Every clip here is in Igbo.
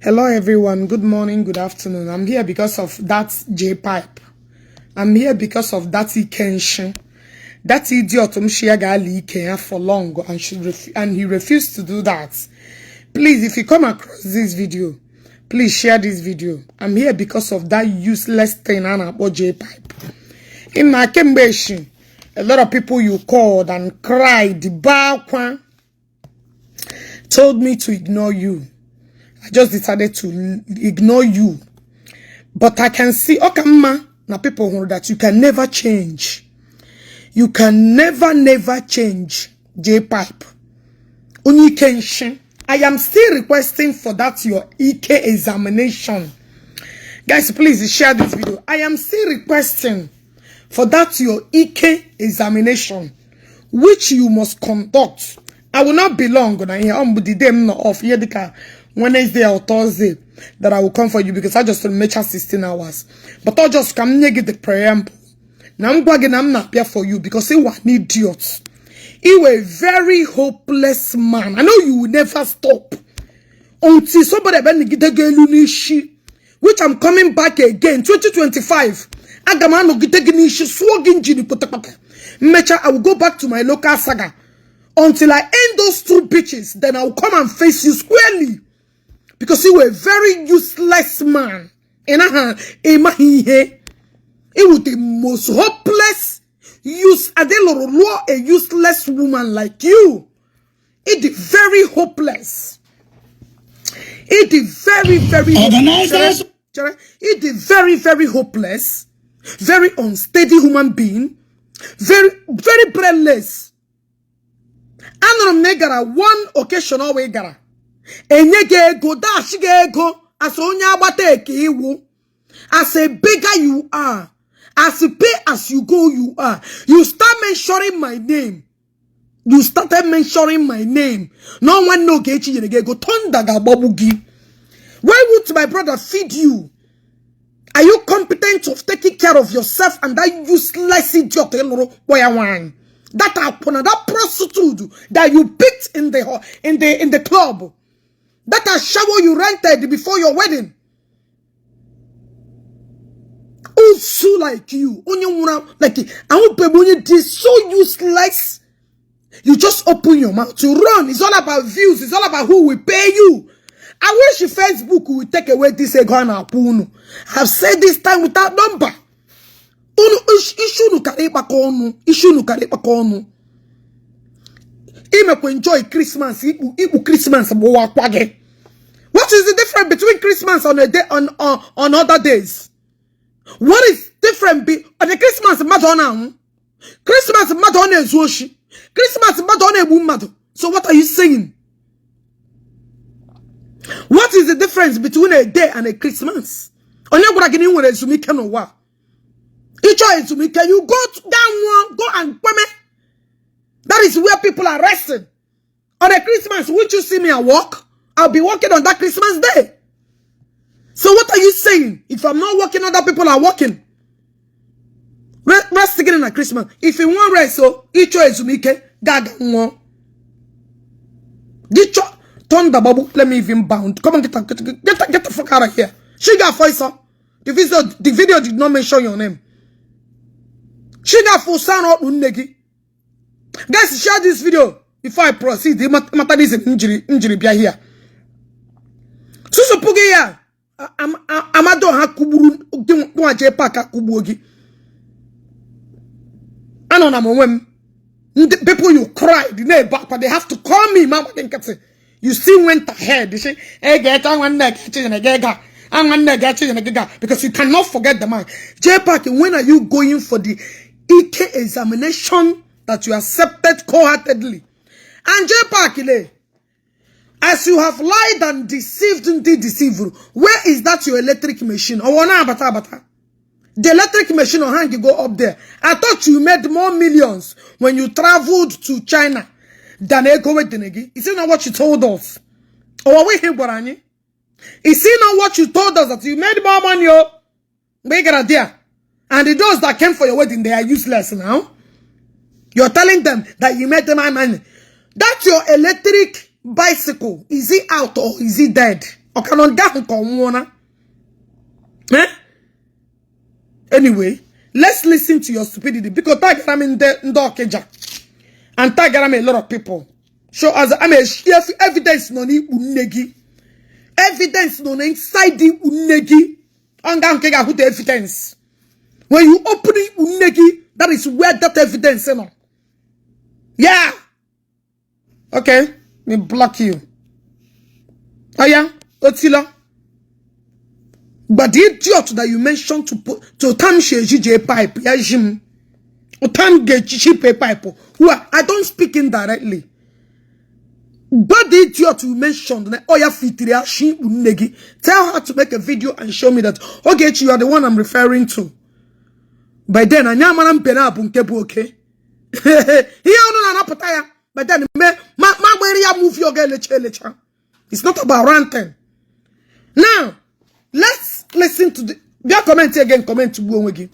Hello everyone, good morning, good afternoon. I'm here because of that J pipe. I'm here because of that Ikenshi. That idiot m shi ya ga-ala ike ya for long and he refused to do that. Please, if you come across this video, please share this video. I'm here because of that useless thing a na-akpọ J pipe. In na kemgbe eshi, a lot of people you called and cried, bakwa, told me to ignore you. I just decided to ignore you. But I can see, okay, ma, now people who that you can never change. You can never, never change. J pipe. Onye ike nshi. I am still requesting for that your Ike examination. Guys, please share this video. I am still requesting for that your Ike examination, which you must conduct. I will not be long na here on the day m nọ off here dịka Wednesday or Thursday that I will come for you because I just make 16 hours. But I just come nye gị the preamble. Na m gwa gị na m na-abịa for you because you are an idiot. You a very hopeless man. I know you will never stop until somebody abịa gị elu n'isi, which I'm coming back again 2025. Aga m anọgide gị n'isi sụọ gị njiri kpọtakpọta. Mmecha, I will go back to my local saga until I end those two bitches. Then I will come and face you squarely because you were a very useless man. Ị naghị ịmaghị ihe. He was the most hopeless use adeloro lụọ a useless woman like you. It is very hopeless. It is very, very Organizers. Chere, it is very, very hopeless, very unsteady human being, very, very brainless. Anụrụ m na ị gara one occasion ọwa ị gara enye gị ego, dash gị ego as onye agbata eke iwu, as a beggar you are, as a pay as you go you are. You start mentioning my name. You started mentioning my name. No one know Ogechi nyere gị ego. Thunder ga-agbagbu gị. Why would my brother feed you? Are you competent of taking care of yourself and that useless idiot ị lụrụ kpọ ya nwanyị, that akwụna, that prostitute that you picked in the club, that ashawo you rented before your wedding? Usu like you, onye nwụrụ like ahụbeghị onye dị so useless. You just open your mouth to run. It's all about views. It's all about who will pay you. I wish Facebook will take away this ego a na-akwụ unu. I've said this time without number. Unu isi unu kara ịkpakọ ọnụ, isi unu kara ịkpakọ ọnụ. Imekwa enjoy Christmas, ikpu ikpu Christmas gbụwa akwa gị. What is the difference between Christmas on a day on other days? What is different be on the Christmas mmadụ ọ na-anwụ? Christmas mmadụ ọ na-ezu oshi? Christmas mmadụ ọ na-egbu mmadụ? So what are you saying? What is the difference between a day and a Christmas? Onye gwara gị na ị nwere ezumike n'ụwa? Ịchọ ezumike, you go down one, go and kweme. That is where people are resting. On a Christmas, won't you see me at work? I'll be working on that Christmas day. So what are you saying? If I'm not working, other people are working. Rest again on Christmas. If you want rest, so ịchọ ezumike, gaga nwụọ. Gị thunder babu, let me even bound. Come on, get the fuck out of here. She got voice. The video did not mention your name. She got full sound out nne gị. Guys, share this video before I proceed. Mata this injury bịa here. Susupụ gị ya. Amado ha kugburu gị nwa jee park akụgbuo gị. Anọ na m onwe m. Ndị people you cried na-ebe akwa, they have to call me ma gị nkịtị. You still went ahead. You say, "Hey, get nwanne gị chinyere gị ga. Nwanne gị chinyere gị ga," because you cannot forget the man. J Park, when are you going for the Ike examination that you accepted cold-heartedly? And J Park, as you have lied and deceived and deceived, where is that your electric machine? Oh, abata abata. The electric machine on hand, you go up there. I thought you made more millions when you traveled to China than ego wedenegi. Is it not what you told us? Or we here, anyị? Is it not what you told us, that you made more money? Oh, we got there. And the those that came for your wedding, they are useless now. You're telling them that you made them money. That's your electric bicycle. Is it out or is it dead? Ọ ka nọ nga ahụ ka ọ nwụọna? Eh? Anyway, let's listen to your stupidity. Because tagara m ndị Ọkịja and tagara m a lot of people. Show us I'm a evidence nọ n'ikpu nne gị. Evidence nọ inside ikpu nne gị. Ọ nga nke ga-ahụta evidence. When you open ikpu nne gị, that is where that evidence nọ. Yeah. Okay, me block you. Oh yeah, Otilo. But the idiot that you mentioned to put to tam J pipe, yeah, Jim. Tam get pipe. Who I don't speak indirectly. But the idiot you mentioned, oh yeah, fitria she negi. Tell her to make a video and show me that okay, you are the one I'm referring to. By then, I am pena bụ nke bụ oke. Ihe ọnụ na-anapụta ya. By then, me ma ma gbere ya movie oge elecha elecha. It's not about ranting. Now, let's listen to the bịa comment again, comment gbuo onwe gị.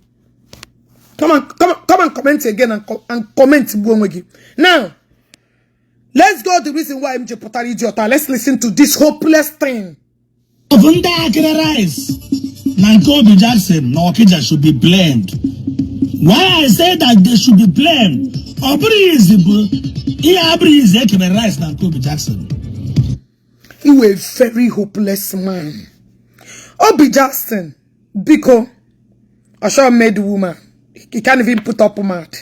Come and come, come and comment again and, and comment gbuo onwe gị. Now, let's go the reason why MJ pụtara idiot. Let's listen to this hopeless thing. Of ndị akịrị rice na nke Obi Jackson na Okija should be blamed. Why I say that they should be blamed? Ọ bụrụ izi bụ ihe abụrụ izi ekebere rice na nke Obi Jackson. You a very hopeless man. Obi Jackson, biko, a sure made woman. He can't even put up mad.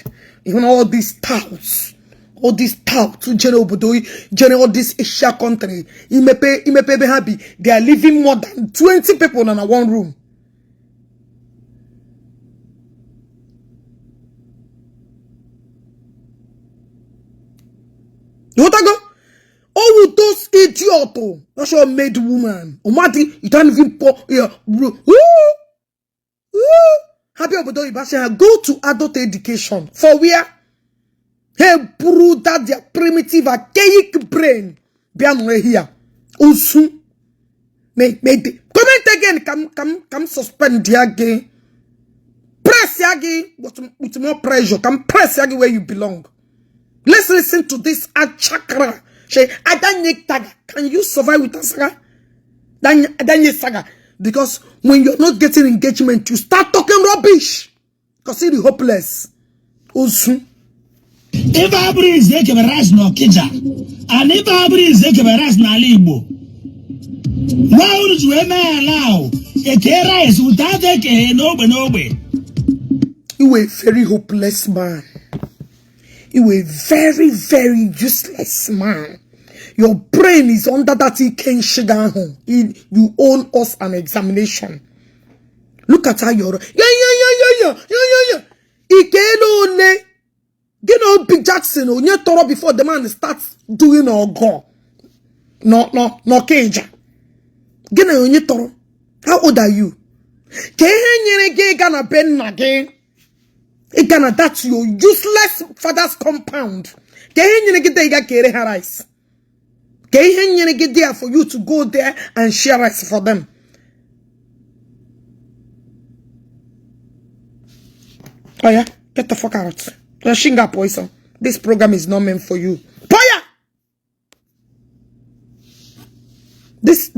You know all these touts, all these touts, general obodo, general all this Asia country. Imepe, imepe be happy. They are living more than 20 people in a one room. You want to go? Oh, those idiot. That's your made woman. Omati, you can't even pour. Yeah, bro. Ooh, ooh. Happy obodo oyibo say go to adult education. For where? Hey, bro, that their primitive archaic brain. Bịa nọrọ here. Osu. May, may, comment again. Come, come, come suspend ya gị. Press ya gị with more pressure. Come press ya gị where you belong. Let's listen to this achakra. Say, Adanye Taga. Can you survive with Asaga? Adanye Saga. Because when you're not getting engagement, you start talking rubbish. Because it's hopeless. Osu. Ife abụrụ izi ekebere rice na Okija and ife abụrụ izi ekebere rice n'ala Igbo. Nwa unu ji wee mee ala ahụ eke rice without ekeghe n'ogbe n'ogbe. You a very hopeless man. You a very, very useless man. Your brain is under that Iken sugar. You own us an examination. Look at how you're. Yeah, yeah, yeah, yeah, yeah, yeah, yeah, yeah. Ikelo ole. Get no Big Jackson onye tọrọ before the man starts doing ọgọ. No, no, no, keja. Gị na onye tọrọ. How old are you? Ka ihe nyere gị ịga na be nna gị? Ịga na that your useless father's compound. Ka ihe nyere gị there ịga kere ha rice? Ka ihe nyere gị there for you to go there and share rice for them? Oh yeah, get the fuck out. Shinga poison. This program is not meant for you. Poya! This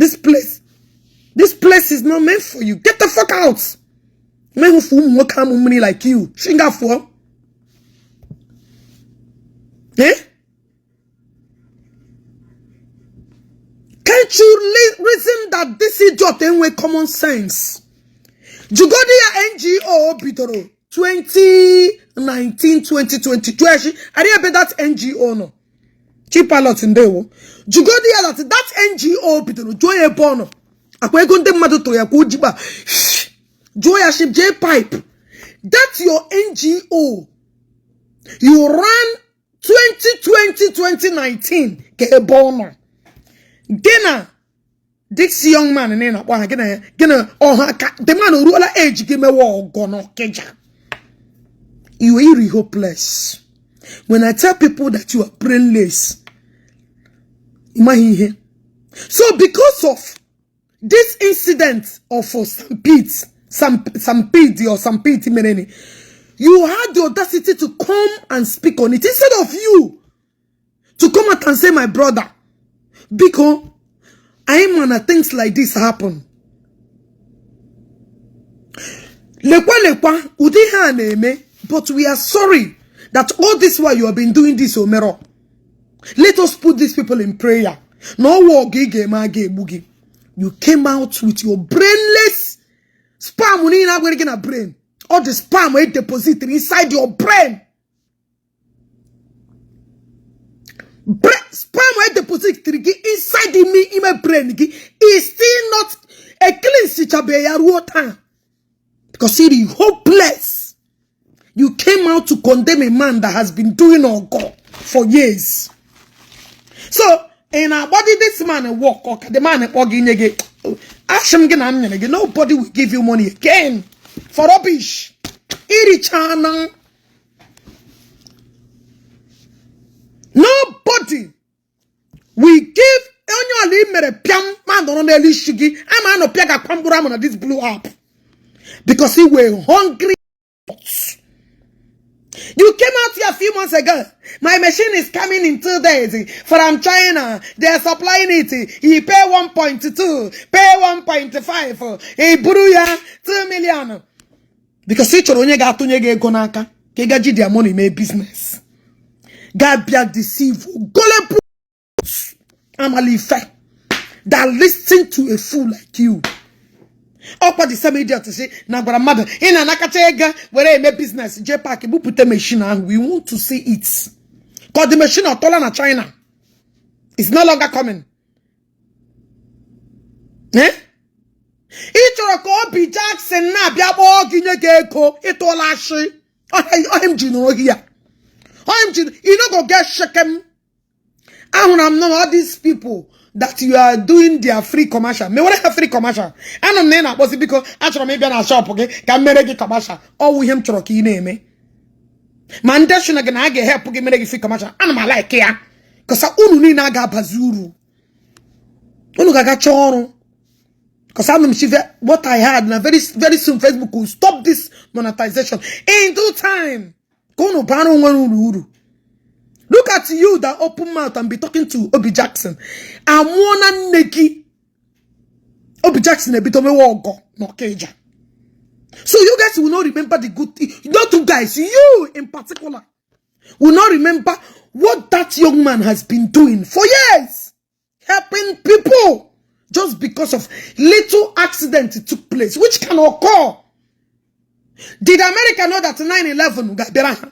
place is not meant for you. Get the fuck out. Men who fool nwoke amụ mmiri like you. Shinga for. Eh? Can't you reason that this idiot ain't with common sense? Jugodi ya NGO bidoro 2019 2020. I didn't be that NGO no. Chief pilot ndewo. Jugodi ya that NGO bidoro jụọ ya ebe ọ nọ. Akwa ego ndị mmadụ tụrụ ya kwa ojikpa. Jụọ ya ship J pipe. That's your NGO. You ran 2020 2019 ka ebe ọ nọ. Gị na this young man na na-akpọ ha gị na ọha ka the man oruola age gị mewe ọgọ n'Ọkịja. You are hopeless. When I tell people that you are brainless, ịmaghị ihe. So because of this incident of Stampede or Stampede mereni, you had the audacity to come and speak on it instead of you to come out and say, my brother, because Anyị ma na things like this happen. Lekwa lekwa ụdị ihe a na-eme, but we are sorry that all this while you have been doing this omero. Let us put these people in prayer. Na ọwa ọgụ ị ga-eme a ga-egbu gị. You came out with your brainless spam niile agwere gị na brain. All the spam e deposit inside your brain. Spam e deposit gị inside ime ime brain gị is still not a clean sichabe ya ruo taa. Because it is hopeless. You came out to condemn a man that has been doing ọgọ for years. So, ị na-agbadi this man work ọ ka the man kpọ gị nye gị ashị m gị na m nyere gị nobody will give you money again for rubbish. Irichana. Nobody will give onye ọla i mere pịam ma nọrọ n'elu isi gị ama anọ pịa ga-akwa mkpụrụ amụ na this blue app because he were hungry. You came out here a few months ago. My machine is coming in 2 days from China. They are supplying it. He pay 1.2, pay 1.5. He buru ya 2 million. Because ị chọrọ onye ga-atụnye gị ego n'aka ka ị ga ji their money mee business. Ga bịa deceive gullible amalife that listen to a fool like you. Ọkwa the same idiot si na gwara mmadụ ị na-anakacha ego were eme business jee park bupụta machine ahụ. We want to see it. Ka the machine ọtọla na China. It's no longer coming. Eh? Ị chọrọ ka Obi Jackson na-abịa kpọọ gị nye gị ego ịtụọla ashị ọhịa m ji nụrụ ohi ya ọhịa m ji you no go get shekem. Ahụrụ m na all these people that you are doing their free commercial mewere ha free commercial. Anụ m na ị na-akpọzi biko achọrọ m ịbịa na shop gị ka m mere gị commercial. Ọwụ ihe m chọrọ ka ị na-eme ma ndị shina gị na a ga-ehepụ gị mere gị free commercial. Ana m a-like ya kọsa unu niile a ga-abazi uru unu ga-aga chọọ ọrụ. Because I'm what I had now very very soon Facebook will stop this monetization in due time. Ka unu bara onwe uru uru. Look at you that open mouth and be talking to Obi Jackson. Amụọ na nne gị. Obi Jackson ebido mewe ọgọ n'Ọkịja. So you guys will not remember the good thing. Not you guys, you in particular will not remember what that young man has been doing for years. Helping people just because of little accident took place, which can occur. Did America know that 9-11 ga-abịara ha?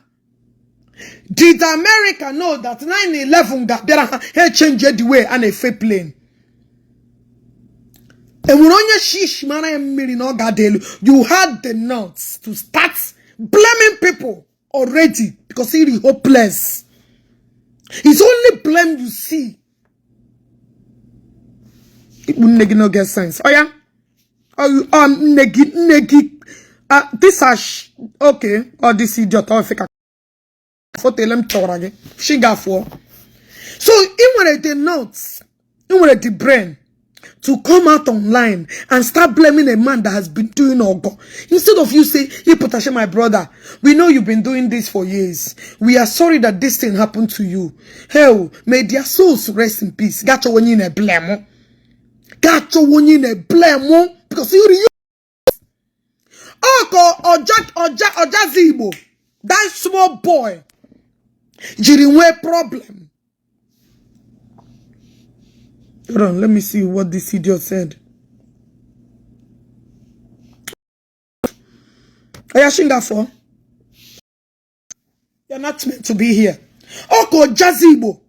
Did America know that 9-11 ga-abịara ha? Ha change the way a na-efe plane. Enwere onye shish mara ya mmiri na ọ ga-ada elu. You had the nuts to start blaming people already because he is hopeless. It's only blame you see. Ikpu nne gị no get sense. Oh yeah? Oh, nne gị nne gị this are okay. Oh, this idiot ọ fika foto ele m chọrọ gị shi gafụọ. So ị nwere the nuts, ị nwere the brain to come out online and start blaming a man that has been doing ọgọ. Instead of you say, Ipotashe, my brother, we know you've been doing this for years. We are sorry that this thing happened to you. Hell, may their souls rest in peace. Gacho onye na blame. Gacho onye na blame because you Oko ọja ọja ọjazi Igbo. That small boy jiri nwee problem. Hold on, let me see what this idiot said. Oyashingafo, you're not meant to be here. Oko Jazzy Igbo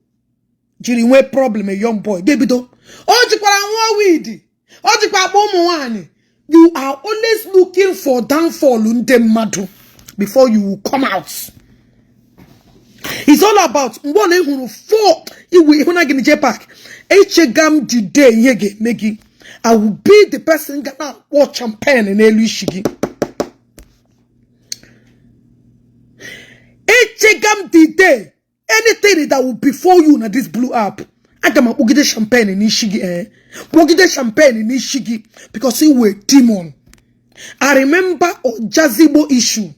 jiri nwee problem, a young boy. Gebido. O jikwara nwa weed. O jikwa akpọ ụmụ nwanyị. You are always looking for downfall ndị mmadụ before you will come out. It's all about mgbe ọ na ịhụrụ four iwe ịhụ na gị na park echega m the day ihe ga-eme gị. I will be the person ga na-akpọ champagne n'elu isi gị. Echega m the day anything that will befall you na this blue app aga m akpọgide champagne n'isi gị eh kpọgide champagne n'isi gị because you were demon. I remember Ojazigbo issue.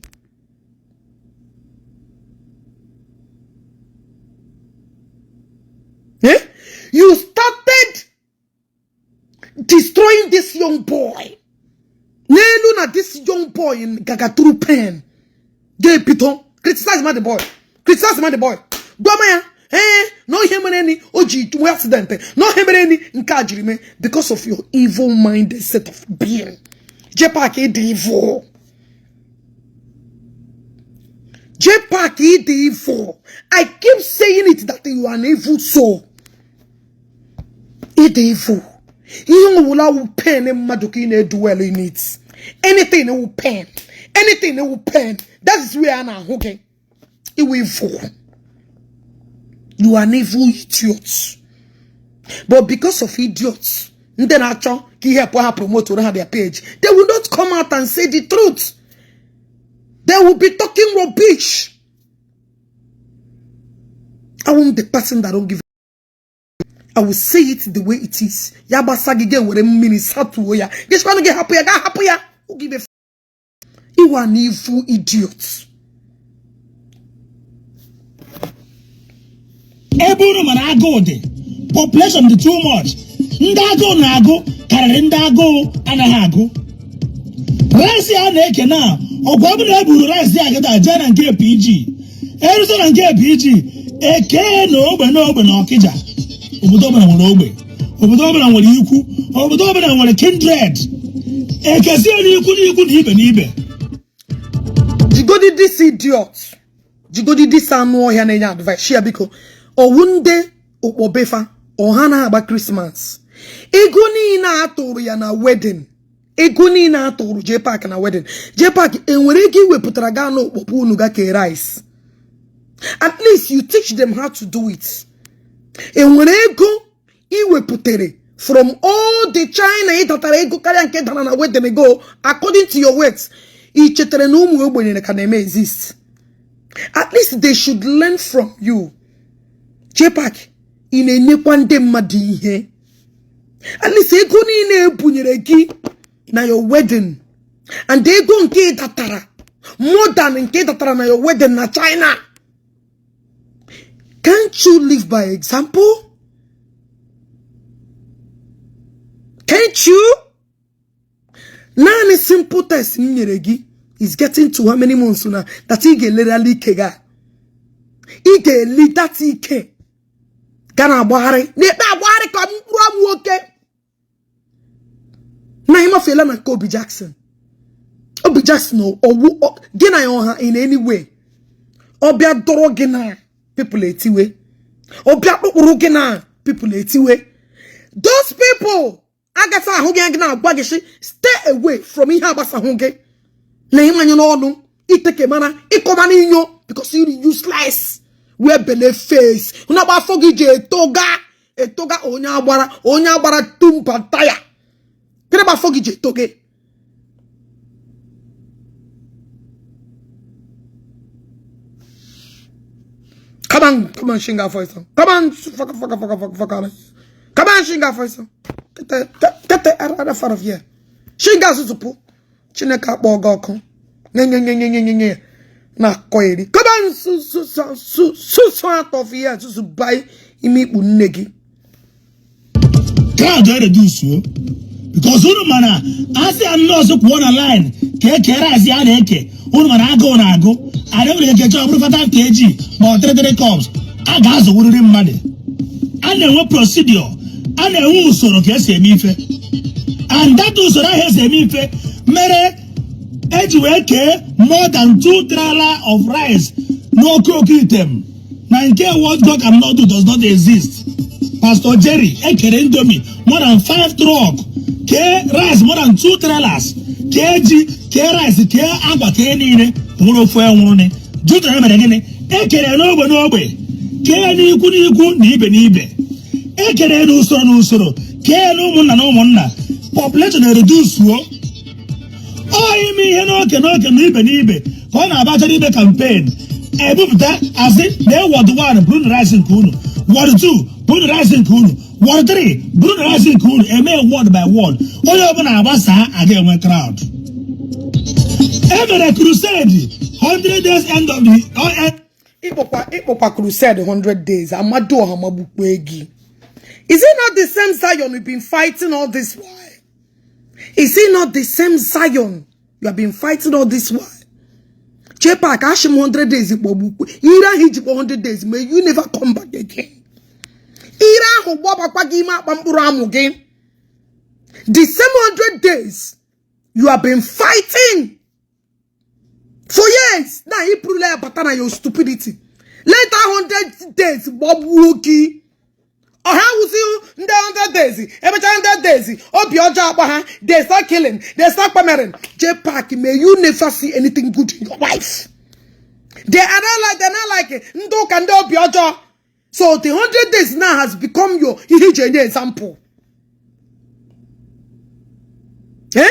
Eh? You started young boy n'elu na this young boy gaga through pain ga-ebido criticize ma the boy, criticize ma the boy, gwa ya ee na ihe mere ni o ji nwee accident, na ihe mere ni nke a jiri mee because of your evil minded set of being. JPAC ịdị evil. JPAC ịdị evil. I keep saying it that you are an evil soul. Ịdị evil. Ihe ọwụla wụ pain mmadụ ka ị na-edwell in it. Anything wụ pain. Anything wụ pain. That is where a na-ahụ gị. Iwu evil. You are an evil idiot. But because of idiots, ndị na-achọ ka ihe pụọ ha promote ha their page, they will not come out and say the truth. They will be talking rubbish. I won't the person that don't give. I will say it the way it is. Ya gbasa gị ga-ewere mmiri satuo ya. Gịchikwanụ gị hapụ ya, gaa hapụ ya. Give. You are an evil idiot. Ebe unu mana agụụ dị, population dị too much, ndị agụụ na-agụ karịrị ndị agụụ anaghị agụ. Rice a na-eke na ọgwa ọbụla e buru rice a kịta jee na nke PG, erute na nke PG eke na ogbe na ogbe na Ọkịja. Obodo ọbụla nwere ogbe, obodo ọbụla nwere ikwu, obodo ọbụla nwere kindred, ekezie n'ikwu n'ikwu na ibe na ibe. Jigodi this idiot, jigodi this anụ ọhịa na-enye advice shia biko. Owu ndị okpobefa ọha na-agba Christmas, ego niile a tụrụ ya na wedding, ego niile a tụrụ JPAC na wedding, JPAC enwere ego iwepụtara gaa n'okpokpo unu ga kee rice? At least you teach them how to do it. Enwere ego iwepụtere from all the China ịdatara ego karịa nke dara na wedding ego? According to your words, ị chetara na ụmụ ogbenye ka na-eme exist. At least they should learn from you. JPAC, ị na-enyekwa ndị mmadụ ihe. At least ego niile ebunyere gị na your wedding and ego nke ị datara more than nke ị datara na your wedding na China, can't you live by example? Can't you? Naanị simple test m nyere gị is getting to how many months now that ị ga-elerala ike ga ị ga-eli that ike ga na-agbagharị na-ekpe agbagharị ka mkpụrụ amụ nwoke na ịmafeela na nke Obi Jackson. Obi Jackson owu gị na ya ọha in any way, ọbịa dọrọ gị na people etiwe, ọbịa kpụkpụrụ gị na people etiwe. Those people agasa ahụ gị na-agwa gị sị stay away from ihe agbasahụ gị na ịmanye n'ọnụ iteke mara ịkọma n'inyo because you useless wee bele face na-agba afọ gị ji etoga etoga onye agbara onye agbara tumpa taya. Gịnị bụ afọ gị ji eto gị? Come on, come on, shinga for yourself. Come on, fuck, fuck, fuck, fuck, fuck out of here. Come on, shinga for yourself. Get the out of here. Shinga zuzupu. Chineke akpọ gị ọkụ. Nye nye nye nye nye nye nye. Na akọ eri. Come on, su su su su su su out of here. Zuzu bai ime ikpu nne gị. Crowd reduce o, because unu mana asị ya nọọsụ kwụọ na line ka eke rice a na-eke, unu mana agụụ na-agụ ada nwere ike chọọ bụrụ 5 kg ma ọ 33 cups a ga-azụwuriri mmadụ. A na-enwe procedure, a na-enwe usoro ka esi eme ife, and that usoro ahụ esi eme ife mere eji wee kee more than 2 trailer of rice n'oke oke item na nke what God cannot do does not exist. Pastor Jerry ekere Indomie more than 5 truck, kee rice more than 2 trailers, kee ji, kee rice, kee agwa, kee niile nwụrụ ofu enwụrụ ni jutu mere gịnị ekere n'ogbe n'ogbe, kee n'ikwu n'ikwu na ibe n'ibe, ekere n'usoro n'usoro, kee n'ụmụnna na ụmụnna. Population na-reduce o. Ọ ime ihe n'oke n'oke na ibe n'ibe ka ọ na-abachara ime campaign ebupụta asị na ward 1 bụrụ rice nke unu, ward 2 bụrụ rice nke unu, ward 3 bụrụ rice nke unu, eme ward by ward, onye ọbụla agbasaa aga enwe crowd. E mere crusade 100 days end of the Ịkpọkwa crusade 100 days amadu ọha magbukwe gị. Is it not the same Zion we've been fighting all this while? Is it not the same Zion you have been fighting all this while? JPAC, ashim 100 days ikpọgbu ire ahụ iji kpọ 100 days, may you never come back again. Ire ahụ gbọbakwa gị ime akpa mkpụrụ amụ gị. The same 100 days you have been fighting for years now, ị pụrụla ya bata na your stupidity. Let that 100 days gbọgbuo gị. Ọha wụzi ndị 100 days, emecha 100 days, obi ọjọọ akpa ha, they start killing, they start kpamering. JPAC, may you never see anything good in your life. They are not like, they're not like ndị ụka, ndị obi ọjọọ. So the 100 days now has become your ihe iji enye example. Eh?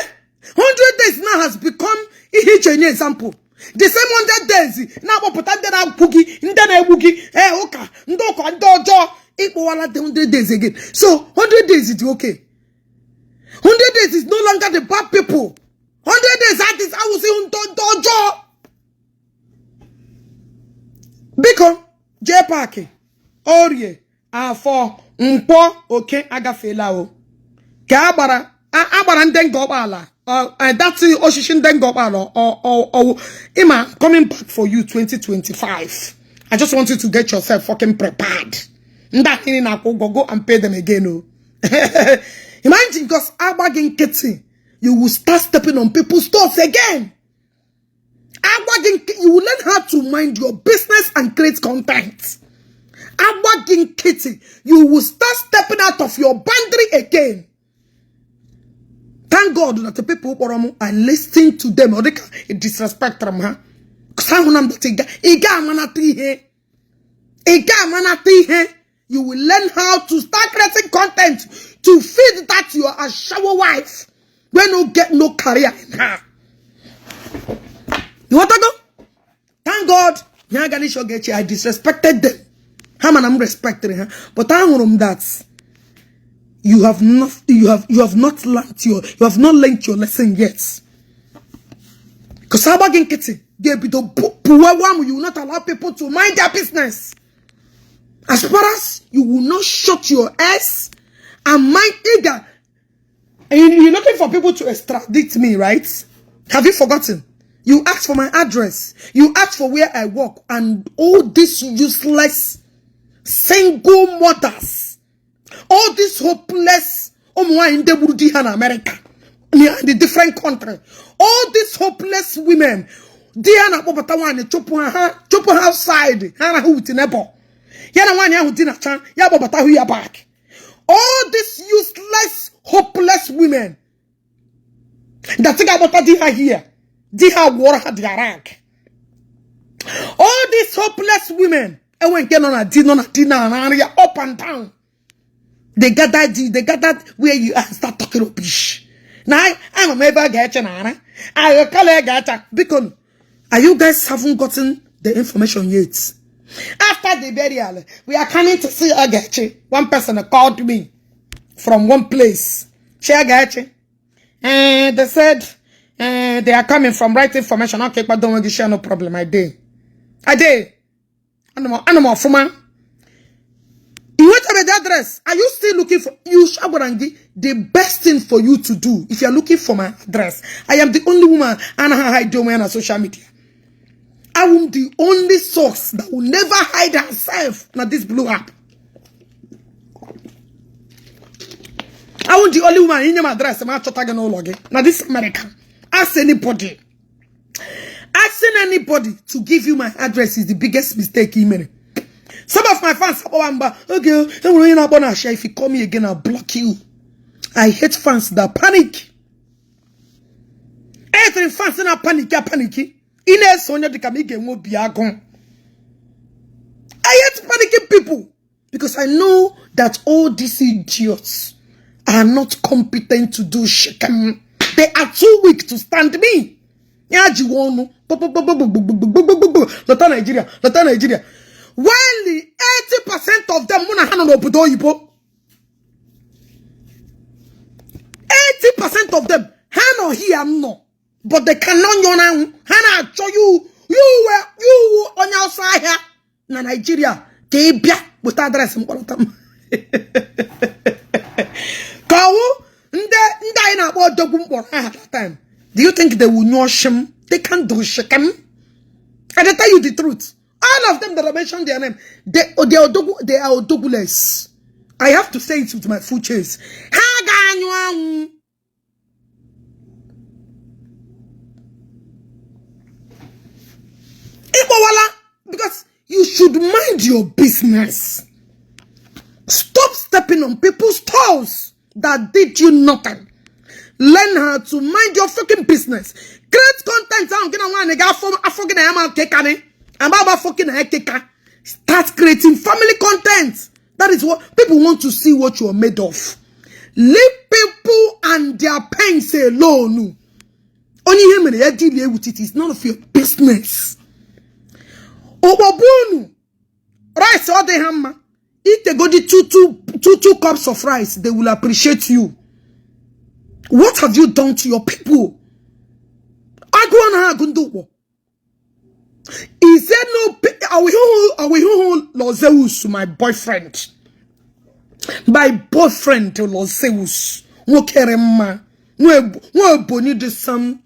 100 days now has become ihe iji enye example. The same 100 days na-akpọpụta ndị na-akwụ gị, ndị na-egbu gị, ee, ụka, ndị ụka, ndị ọjọọ, ịkpọwala the 100 days again. So 100 days is okay. 100 days is no longer the bad people. 100 days that is awụsị ndị ọjọọ. Biko, JPAC, Orie, Afọ, Nkwọ, Oke agafeela o. Ka agbara agbara ndị nga ọkpala, that osisi ndị nga ọkpala ọwụ ịma coming back for you 2025. I just want you to get yourself fucking prepared. Ndị a niile na-akwụ ụgwọ, go and pay them again o. Imagine, because agba gị nkịtị, you will start stepping on people's toes again. Agba gị nkịtị, you will learn how to mind your business and create content. Agba gị nkịtị, you will start stepping out of your boundary again. Thank God that the people kpọrọ m, I listen to them. Ọ dịka disrespect m ha. Ahụ na m that ị ga-amanata ihe. Ị ga-amanata ihe. You will learn how to start creating content to feed that your ashawo wife when you get no career in her. You want to go? Thank God. Ya ga n'isi Ogechi, I disrespected them. Ha mana m respected ha. But ahụrụ m that you have not learned your you have not learned your lesson yet. Because agba gị nkịtị ga-ebido pụwa m, you will not allow people to mind their business. As far as you will not shut your ass and mind eager. And you're looking for people to extradite me, right? Have you forgotten? You asked for my address. You asked for where I work. And all these useless single mothers, all these hopeless ụmụ nwanyị ndị gburu di ha na America, in the different country, all these hopeless women, di ha na-akpọpụta nwaanyị, chụpụ ha, chụpụ ha outside, ha na ha with neighbor. Ya na nwaanyị ahụ dinacha, ya kpọbata hụ ya back. All these useless, hopeless women that ga-agbata di ha here, di ha gwọrọ ha their rank. All these hopeless women, enwe nke nọ na di, nọ na di na narị ya up and down. They gathered you, they gathered where you are and start talking rubbish. Na ama m ebe a ga-eche na ara. Ayọkala ga-acha. Biko, are you guys haven't gotten the information yet? After the burial, we are coming to see Ogechi. One person called me from one place. She Ogechi. And they said they are coming from right information. Okay, but don't share, no problem. I did. I did. I'm a You went to the address. Are you still looking for you? Shabarangi, the best thing for you to do if you are looking for my address. I am the only woman and I hide on social media. I am the only source that will never hide herself. Now this blue app. I am the only woman in my address. I'm not. Now this America. Ask anybody. Asking anybody to give you my address is the biggest mistake you made. Some of my fans, okay, if you call me again, I'll block you. I hate fans that panic. Every fans that panic, panic. Ines onye dịka m ị ga-enwe obi agụ. I hate panicking people because I know that all these idiots are not competent to do shit. They are too weak to stand me. Ya ji ọnụ lọta Nigeria, lọta Nigeria. While the 80% of them mụ na ha nọ n'obodo oyibo, 80% of them ha nọ here nọ, but they cannot nyọ n'anwụ. Ha na-achọ you you onye ọsọ ahịa na Nigeria ka ị bịa weta address mkpọrọta m. Ka ọwụ ndị anyị na-akpọ odogwu mkpọrọ aha that time, do you think they will nyụọ shim? They can't do shikem. I dey tell you the truth. All of them that I mentioned their name, they are odogwu, they are odogwuless. I have to say it with my full chest. Ha ga-anyụ anwụ. Ịkpọwala, because you should mind your business. Stop stepping on people's toes that did you nothing. Learn how to mind your fucking business. Create content ahụ gị na nwaanyị ga-afọ afọ gị na ya ma kekanị agba agba afọ gị na ya keka. Start creating family content. That is what people want to see, what you are made of. Leave people and their pains alone. Onye ihe mere ya deal with it. Is none of your business. Ụkpọbụ unu rice ọ dị ha mma itegodi two cups of rice, they will appreciate you. What have you done to your people? Agụọ na agụ ndị ụkpọ. Is there no awihuhu Lozeus, my boyfriend? My boyfriend Lozeus, nwokere mma, nwa Ebonyi dị sam.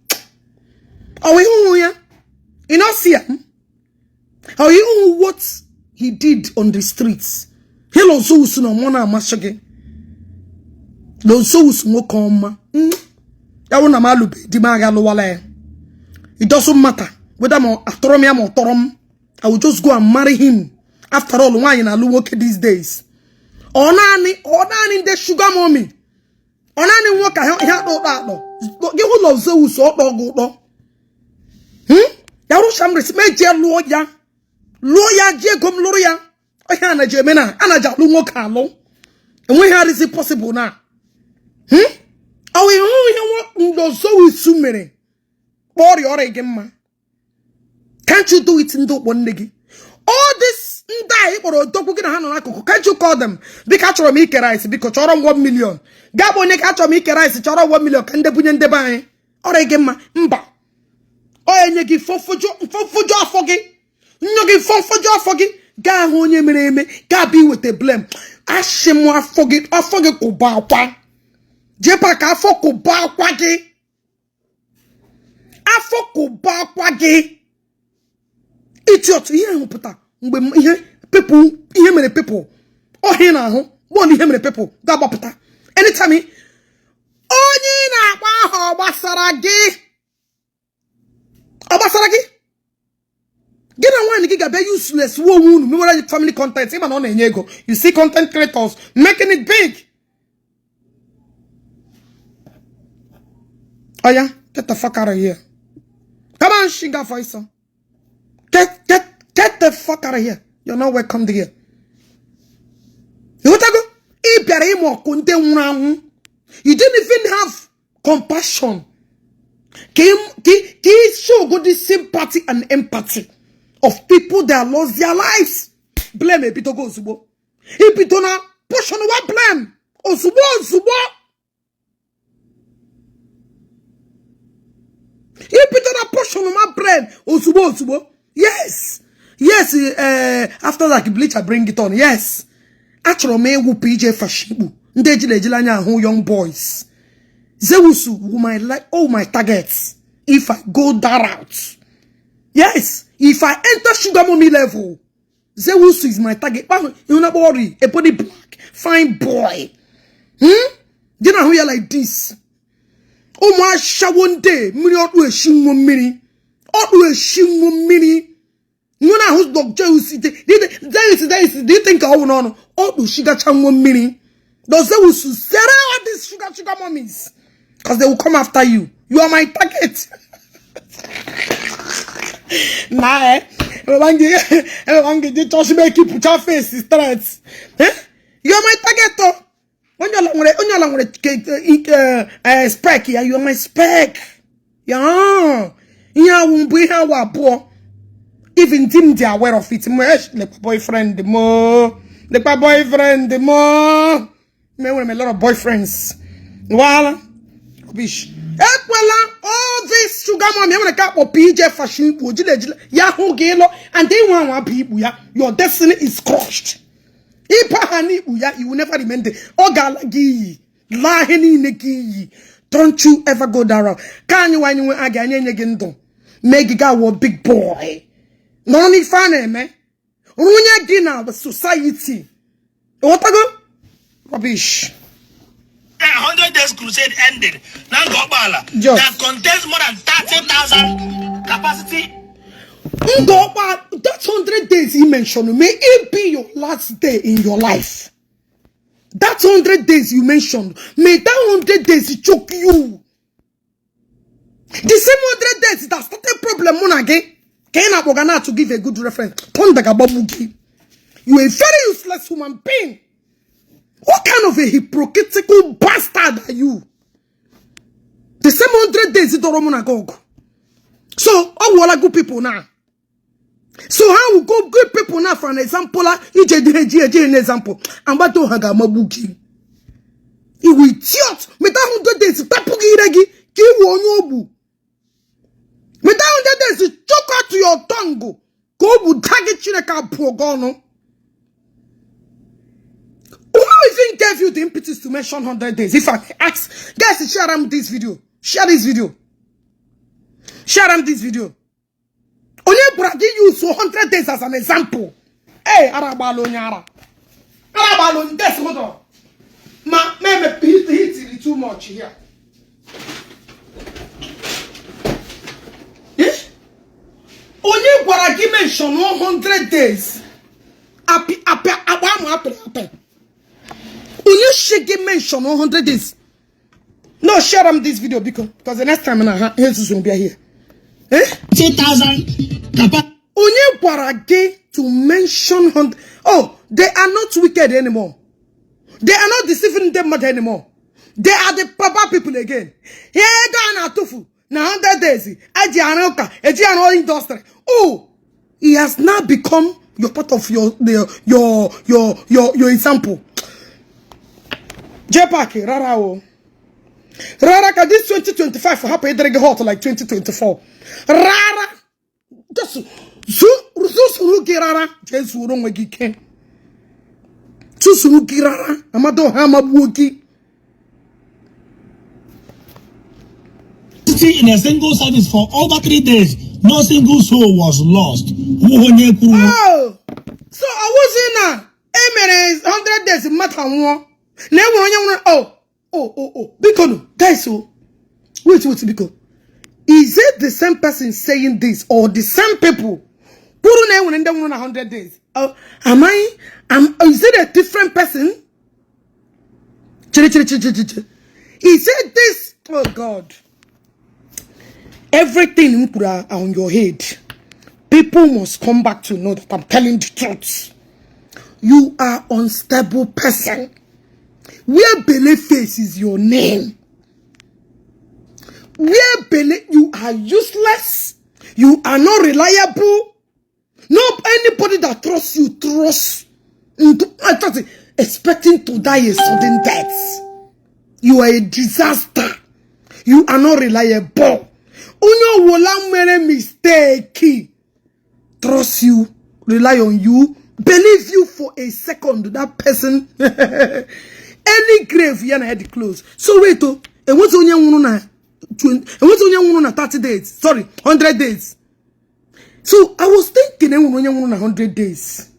Awihuhu ya? You not see him? Awihuhu what he did on the streets? He Lozeus na ọmụ na-amasị gị. Lozeus nwoke ọma. Ya wụ na m alụbe di m agha alụwala ya. It doesn't matter whether ma atọrọ m ya ma ọ tọrọ m. I will just go and marry him. After all, nwaanyị na-alụ nwoke these days. Ọ naanị ndị sugar mommy. Ọ naanị nwoke ihe akpọ ụtọ akpọ. Gị hụ Lozeus ọkpọ gị ụtọ. Ya rụcha m resi m eje lụọ ya. Lụọ ya ji ego m lụrụ ya. Ihe a na-eji eme na a na-eji alụ nwoke alụ. Enweghị arịzi possible na. Ọ wụ ihu ihe Lozeus mere. Kpọọ ọrịa ọrịa gị mma. Can't you do it ndị ụkpọ nne gị? All this ndị a ị kpọrọ odogwu gị na ha nọ n'akụkụ, can't you call them? Biko, achọrọ m ike rice, biko chọrọ m 1 million. Gaa bụ onye ka achọrọ m ike rice, chọrọ 1 million ka ndị bunye ndebe anyị. Ọrịa gị mma mba. Ọ enye gị fọfụjụ afọ gị. Nyọ gị fọfụjụ afọ gị. Gaa hụ onye mere eme, gaa bụ iweta blame. Ashị m afọ gị kwụba akwa. Jepa ka afọ kwụba akwa gị. Afọ kwụba akwa gị. Idiot, ihe ahụ pụta mgbe ihe people ihe mere people ọhịa na-ahụ bọọlụ ihe mere people ga-agbapụta anytime onye ị na-akpọ aha ọ gbasara gị, ọ gbasara gị. Gị na nwaanyị gị ga-abịa useless wuo onwe unu mewere family content. Ịma na ọ na-enye ego. You see content creators making it big. Oya, get the fuck out of here. Come on, Shinga Faisal. Get the fuck out of here. You're not welcome here. You want to go? Ị bịara ịmụ ọkụ ndị nwụrụ anwụ. You didn't even have compassion. Ka ị show go the sympathy and empathy of people that lost their lives. Blame ebidogo ozugbo. Ibido na portion wa blame. Ozugbo ozugbo. Ibido na portion ma brain ozugbo ozugbo. Yes. Yes, after that bleach, bring it on. Yes. Achọrọ m ịwụ PJ Fashikpu. Ndị ejila ejila anya ahụ young boys. Zeus will my like all my targets if I go that route. Yes, if I enter sugar mommy level, Zeus is my target. You know worry, a body black, fine boy. Dị na ahụ ya like this. Ụmụ ashawo ndị mmiri ọkpụ eshi nwo mmiri. Ọkpụ eshi nwo mmiri. Nwe na ahụ Dr. Zeus, Zeus, Zeus, do you think ọ wụ n'ọnụ? Ọkpụ shigacha nwo mmiri. Does Zeus zere all these sugar mummies? Because they will come after you. You are my target. Nah, eh? Just make you put your face straight. Eh? You are my target, oh. Onye ọla nwere spec ya, you are my spec. Yeah. Ihe awụ mbụ, ihe awụ abụọ. Even di m dị aware of it. Mo lekwa boyfriend mo. Lekwa boyfriend mo. Me nwere m a lot of boyfriends. Wala. Rubbish. Ekwela all this sugar mommy enwere ka akpọ PJ Fashion ikpu ojile ejile ya hụ gị ịlọ and ịnwe anwa bụ ikpu ya, your destiny is crushed. Ịba ha n'ikpu ya, you will never remain there. Ọ ga-ala gị iyi, laa ihe niile gị iyi. Don't you ever go that route. Ka anyị nwa anyị nwe a ga-enye enye gị ndụ mee gị gaa wụọ big boy nọrọ n'ife a na-eme rụnye gị na society, ịghọtago? Rubbish. 100 days crusade ended na Ngor Okpala that contains more than 30,000 capacity. Ngor Okpala, that 100 days he mentioned, may it be your last day in your life. That 100 days you mentioned, may that 100 days choke you. The same 100 days that started problem mụ na gị ka ị na-akpọga na to give a good reference. Thunder ga-agbagbu gị. You are a very useless human being. What kind of a hypocritical bastard are you? The same 100 days dọrọ mụ na gị ọgụ. So, ọ wụọla good people now. So how will go good people now for an example? Ije dị eji eji an example. Agbata ọha ga-amagbu gị. Iwu idiot. Meta 100 days tapụ gị ire gị ka iwu onye ogbu. Meta 100 days choke out your tongue ka ogbu daa gị. Chineke abụọ gị ọnụ. Who even gave you the impetus to mention 100 days? If I ask, guys, share them this video. Share this video. Share them this video. Onye gwara gị use 100 days as an example? Hey, ara agbala onye ara. Ara agbala onye. Guys, hold on. Ma, me, heat too much here. Eh? Onye gwara gị mention 100 days? Api, api, agba amụ apịrị apị. Onye shi gị mention 100 days? No, share them this video because the next time na ha Jesus will be here. Eh? 30,000 capacity. Onye gwara gị to mention 100? Oh, they are not wicked anymore. They are not deceiving them mother anymore. They are the proper people again. Here ego a na-atụfu na 100 days eji arụ ụka eji arụ industry. Oh, he has now become your part of your example. JPAC, rara o. Rara ka this 2025 hapụ ịdịrị gị hot like 2024. Rara. Just zusuru gị rara jee zuoro onwe gị ike. Tụsuru gị rara amado ha amagbuo gị. In a single service for over 3 days, no single soul was lost. Onye kwuru. Oh, so ọwụzi na e mere 100 days mmadụ anwụọ na enwere onye nwụrụ. Oh, biko no, guys, oh, wait, wait, biko. Is it the same person saying this or the same people kwuru na enwere ndị nwụrụ na 100 days? Am I, am, is it a different person? Chere, chere, chere, chere, chere. Is it this? Oh God. Everything m kwuru are on your head. People must come back to know that I'm telling the truth. You are unstable person. Where Bele face is your name. Where Bele, you are useless. You are not reliable. No, anybody that trusts you, trusts into, expecting to die a sudden death. You are a disaster. You are not reliable. Onye ọwụla mere mistake trust you, rely on you, believe you for a second, that person any grave ya na head close. So wait, oh, enwezi onye nwụrụ na enwezi onye nwụrụ na 30 days, sorry, 100 days. So I was thinking enwere onye nwụrụ na 100 days.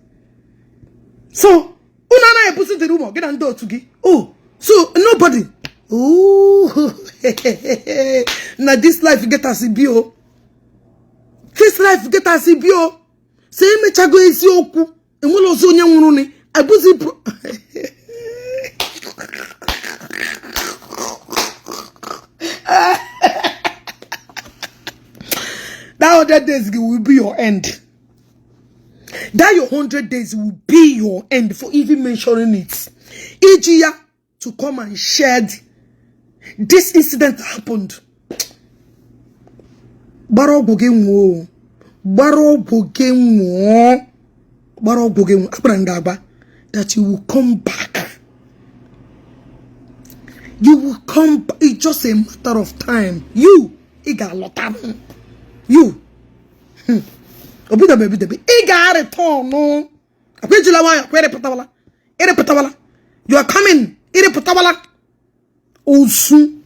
So unu anaghị ebusi the rumor gị na ndị otu gị. Oh, so nobody. Oh, na this life get as e be o. This life get as e be o. So emechago eziokwu enwere ozi onye nwụrụ ni ebuzi. That 100 days will be your end. That your 100 days will be your end for even mentioning it. Iji ya to come and shed this incident happened. Gbara ọgwụ gị nwụọ. Gbara ọgwụ gị nwụọ. Gbara ọgwụ gị nwụọ. Agbara m gị agba that you will come back. You will come back. It's just a matter of time. You, ị ga-alọta. You. Obidobe ebidobe. Ị ga-return. Akwa ejila nwayọ, akwa ịrịpụtawala. Ịrịpụtawala. You are coming. Ịrịpụtawala. Ozu.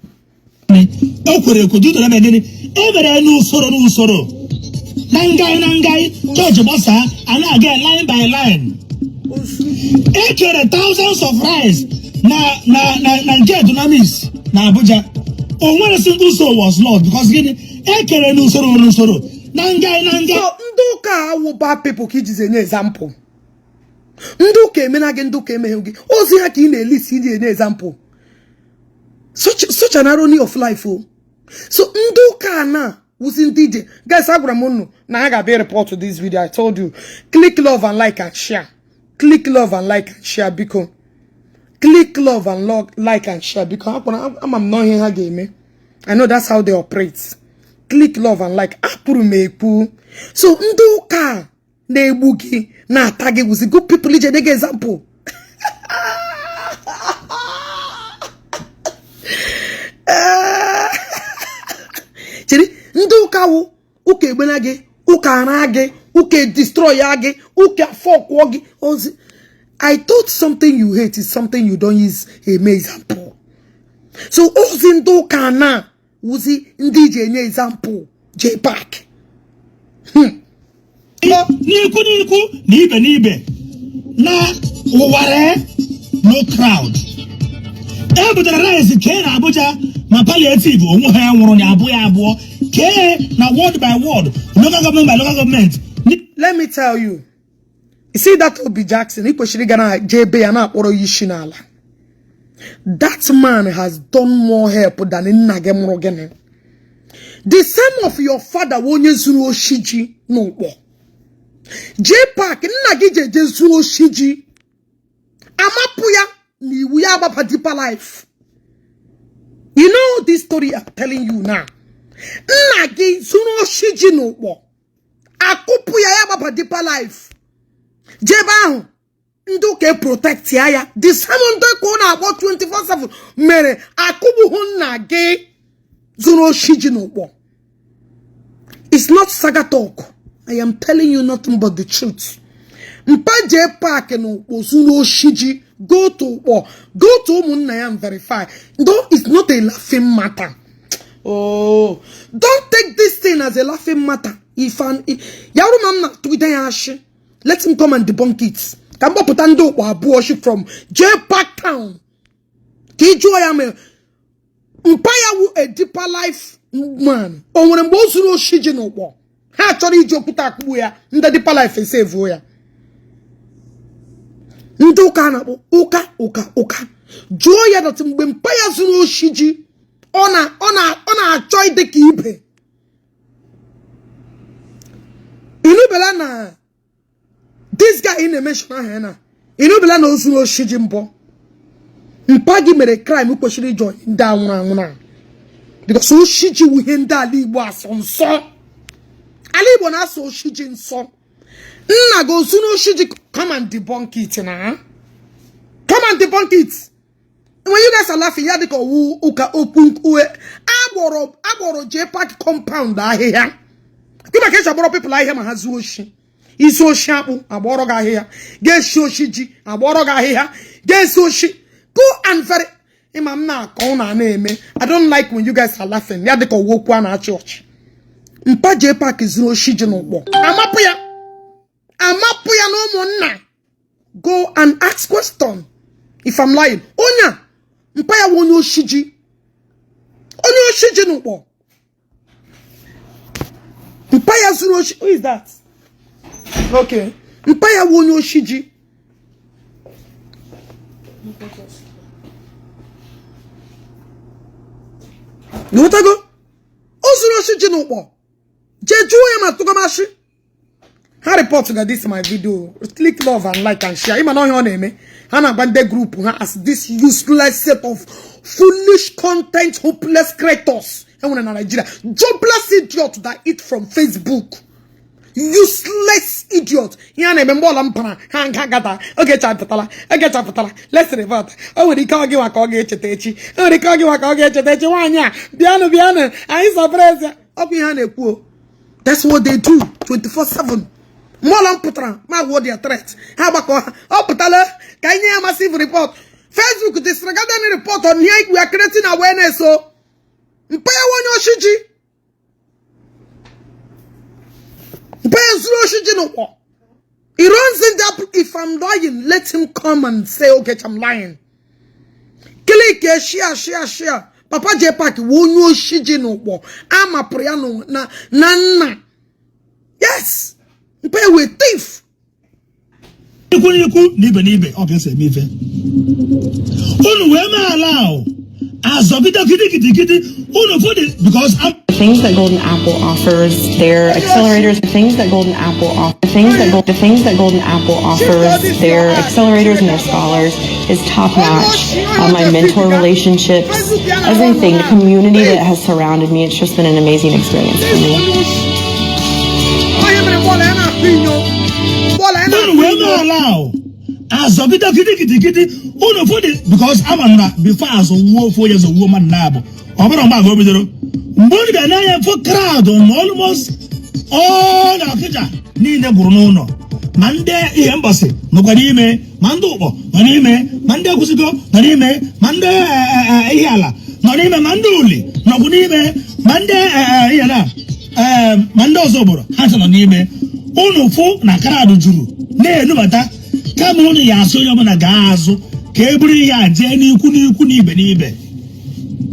O kwere ekwe dutara ebe gịnị e mere n'usoro n'usoro na ngai na ngai chọọchị gbasaa, a na-aga line by line. E kere thousands of rice na nke Dunamis na Abuja. O nwere single soul was lost because gịnị e kere n'usoro n'usoro na ngai na ngai. So ndị ụka awụ bad people ka ijizi enye example. Ndị ụka emena gị, ndị ụka emeghe gị, ozi ha ka ị na-elisi iji enye example. Such an irony of life o. So ndị ụka na wụzi ndị ije. Guys, agwara m unu na ha ga-abịa report this video. I told you, click love and like and share. Click love and like and share, biko. Click love and like and share, biko. Akwara ama m na ihe ha ga-eme. I know that's how they operate. Click love and like. Akpụrụ m ekwu. So ndị ụka na-egbu gị, na-ata gị, wụzi good people ije nye gị example. Chere, ndị ụka wụ ụka egbena gị, ụka ara gị, ụka destroy ya gị, ụka fọkwụọ gị ozi. I thought something you hate is something you don't use eme example. So ozi ndị ụka na wụzi ndị iji enye example, JPAC. N'ikwu n'ikwu na ibe n'ibe na ụwara no crowd. E butere rice kee na Abuja ma palliative onwe ha ya nwụrụ na abụọ ya abụọ kee na ward by ward, local government by local government. Let me tell you, you see that Obi Jackson, ị kwesịrị ịga na jee ebe ya na-akpọrọ ya isi n'ala. That man has done more help than nna gị mụrụ gịnị. The same of your father wụ onye zuru oshi ji n'Ụkpọ. JPAC, nna gị ji eje zuo oshi ji, amapụ ya na iwu ya agbaba Deeper Life. You know this story I'm telling you now. Nna gị zuru oshi ji n'Ụkpọ, akụpụ ya, ya agbaba Deeper Life, jebe ahụ ndị ụka protect ya. Ya the same ndị ụka ọ na-akpọ 24/7 mere akụgbughụ nna gị zuru oshi ji n'Ụkpọ. It's not saga talk. I am telling you nothing but the truth. Mpa JPAC na Ụkpọ zuru oshi ji. Go to Ụkpọ, go to ụmụnna ya and verify. Though it's not a laughing matter. Oh, don't take this thing as a laughing matter. If an ya bụrụ ma m na-atụgide ya ashị, let him come and debunk it. Ka m gbapụta ndị Ụkpọ abụọ shi from JPAC town ka ị jụọ ya ma mpa ya wu a Deeper Life man. O nwere mgbe o zuru oshi ji n'Ụkpọ, ha chọrọ iji okwute akụgbu ya, ndị Deeper Life esevuo ya. Ndị ụka na-akpọ ụka ụka ụka, jụọ ya that mgbe mpa ya zuru oshi ji, ọ na-achọ ịdị ka ibe. Inubela na this guy ị na-emention aha ya na inubela na o zuru oshi ji mbọ. Mpa gị mere crime kwesịrị ịjọ ndị anwụrụ anwụ na because oshi ji wụ ihe ndị ala Igbo asọ nsọ. Ala Igbo na-asọ oshi ji nsọ. Nna gị ozuru oshi ji, come and debunk it na. Come and debunk it. When you guys are laughing, ya dịka ọwụ ụka okwu nkwue. Agbọrọ agbọrọ JPAC compound ahịhịa. Gị maka esi agbọrọ people ahịhịa ma ha zuo oshi. Isi oshi akpụ, agbọrọ gị ahịhịa. Ga-esi oshi ji, agbọrọ gị ahịhịa. Ga-esi oshi. Go and very ịma m na-akọ na na-eme. I don't like when you guys are laughing. Ya dịka ọwụ okwu a na-achị ọchị. Mpa JPAC zuru oshi ji n'Ụkpọ. Amapụ ya. Amapụ ya na ụmụnna. Go and ask question if I'm lying. Onye a, mpa ya wụ onye oshi ji. Onye oshi ji n'Ụkpọ. Mpa ya zuru oshi. Who is that? Okay. Mpa ya wụ onye oshi ji. Ịghọtago? O zuru oshi ji n'Ụkpọ. Jee jụọ ya ma tụgamashi. Ha report ga this my video. Click love and like and share. Ịma na ọhịa ọ na-eme. Ha na-agba ndị group ha as this useless set of foolish content hopeless creators enwere na Nigeria. Jobless idiot that eat from Facebook. Useless idiot. Ihe a na-eme mgbe ọla m bara ha nga gata oge chapụtala oge chapụtala. Let's report. O nwere ike ọ gị nwa ka ọ ga-echeta echi. O nwere ike ọ gị nwa ka ọ ga-echeta echi. Nwaanyị a, bịanụ bịanụ anyị surprise ya. Ọ bụ ihe a na-ekwu o. That's what they do 24/7. Mgbe ọla m pụtara ma gwuo their threat. Ha gbakọ ha. Ọ pụtala ka anyị nye ya massive report. Facebook disregarded any report on here. We are creating awareness o. Mpa ya onye oshi ji. Mpa ya zuru oshi ji n'Ụkpọ. He runs in that. If I'm lying, let him come and say, "Okay, I'm lying." Click, share, share, share. Papa J Park onye oshi ji n'Ụkpọ. Amapụrụ ya na na nna. Yes. Mpa ya wee thief. Ikwu n'ikwu na ibe n'ibe, ọ ga-esi eme ife unu wee mee ala ahụ azọgide gidigidigidi unu fụ dị because The things that Golden Apple offers, their accelerators, the things that Golden Apple offers, the things that Golden Apple offers, their accelerators and their scholars is top notch. My mentor relationships, everything, the community that has surrounded me, it's just been an amazing experience for me. Onye mere bọọlụ ya na-akụ inyo. Bọọlụ ya unu na-akụ wee mee inyo. Ala ahụ azọgide gidigidigidi unu fụ dị because ama m na before azụ wuo ofu onye zọwuo mmadụ na-abụ, ọ bụrụ mgbe agụ o bidoro, mgbe unu bịa n'anya fụ crowd na almost all Ọkịja niile gwụrụ n'ụlọ, ma ndị ihe mbọsị nọkwa n'ime, ma ndị Ụkpọ nọ n'ime, ma ndị Ekwusigo nọ n'ime, ma ndị ihe ala nọ n'ime, ma ndị Uli nọkwu n'ime, ma ndị ihe na ma ndị ọzọ obodo ha ncha nọ n'ime. Unu fụ na crowd juru na-enubata, kama unu ya asị onye ọbụla gaa azụ ka e buru ihe a jee n'ikwu n'ikwu n'ibe n'ibe.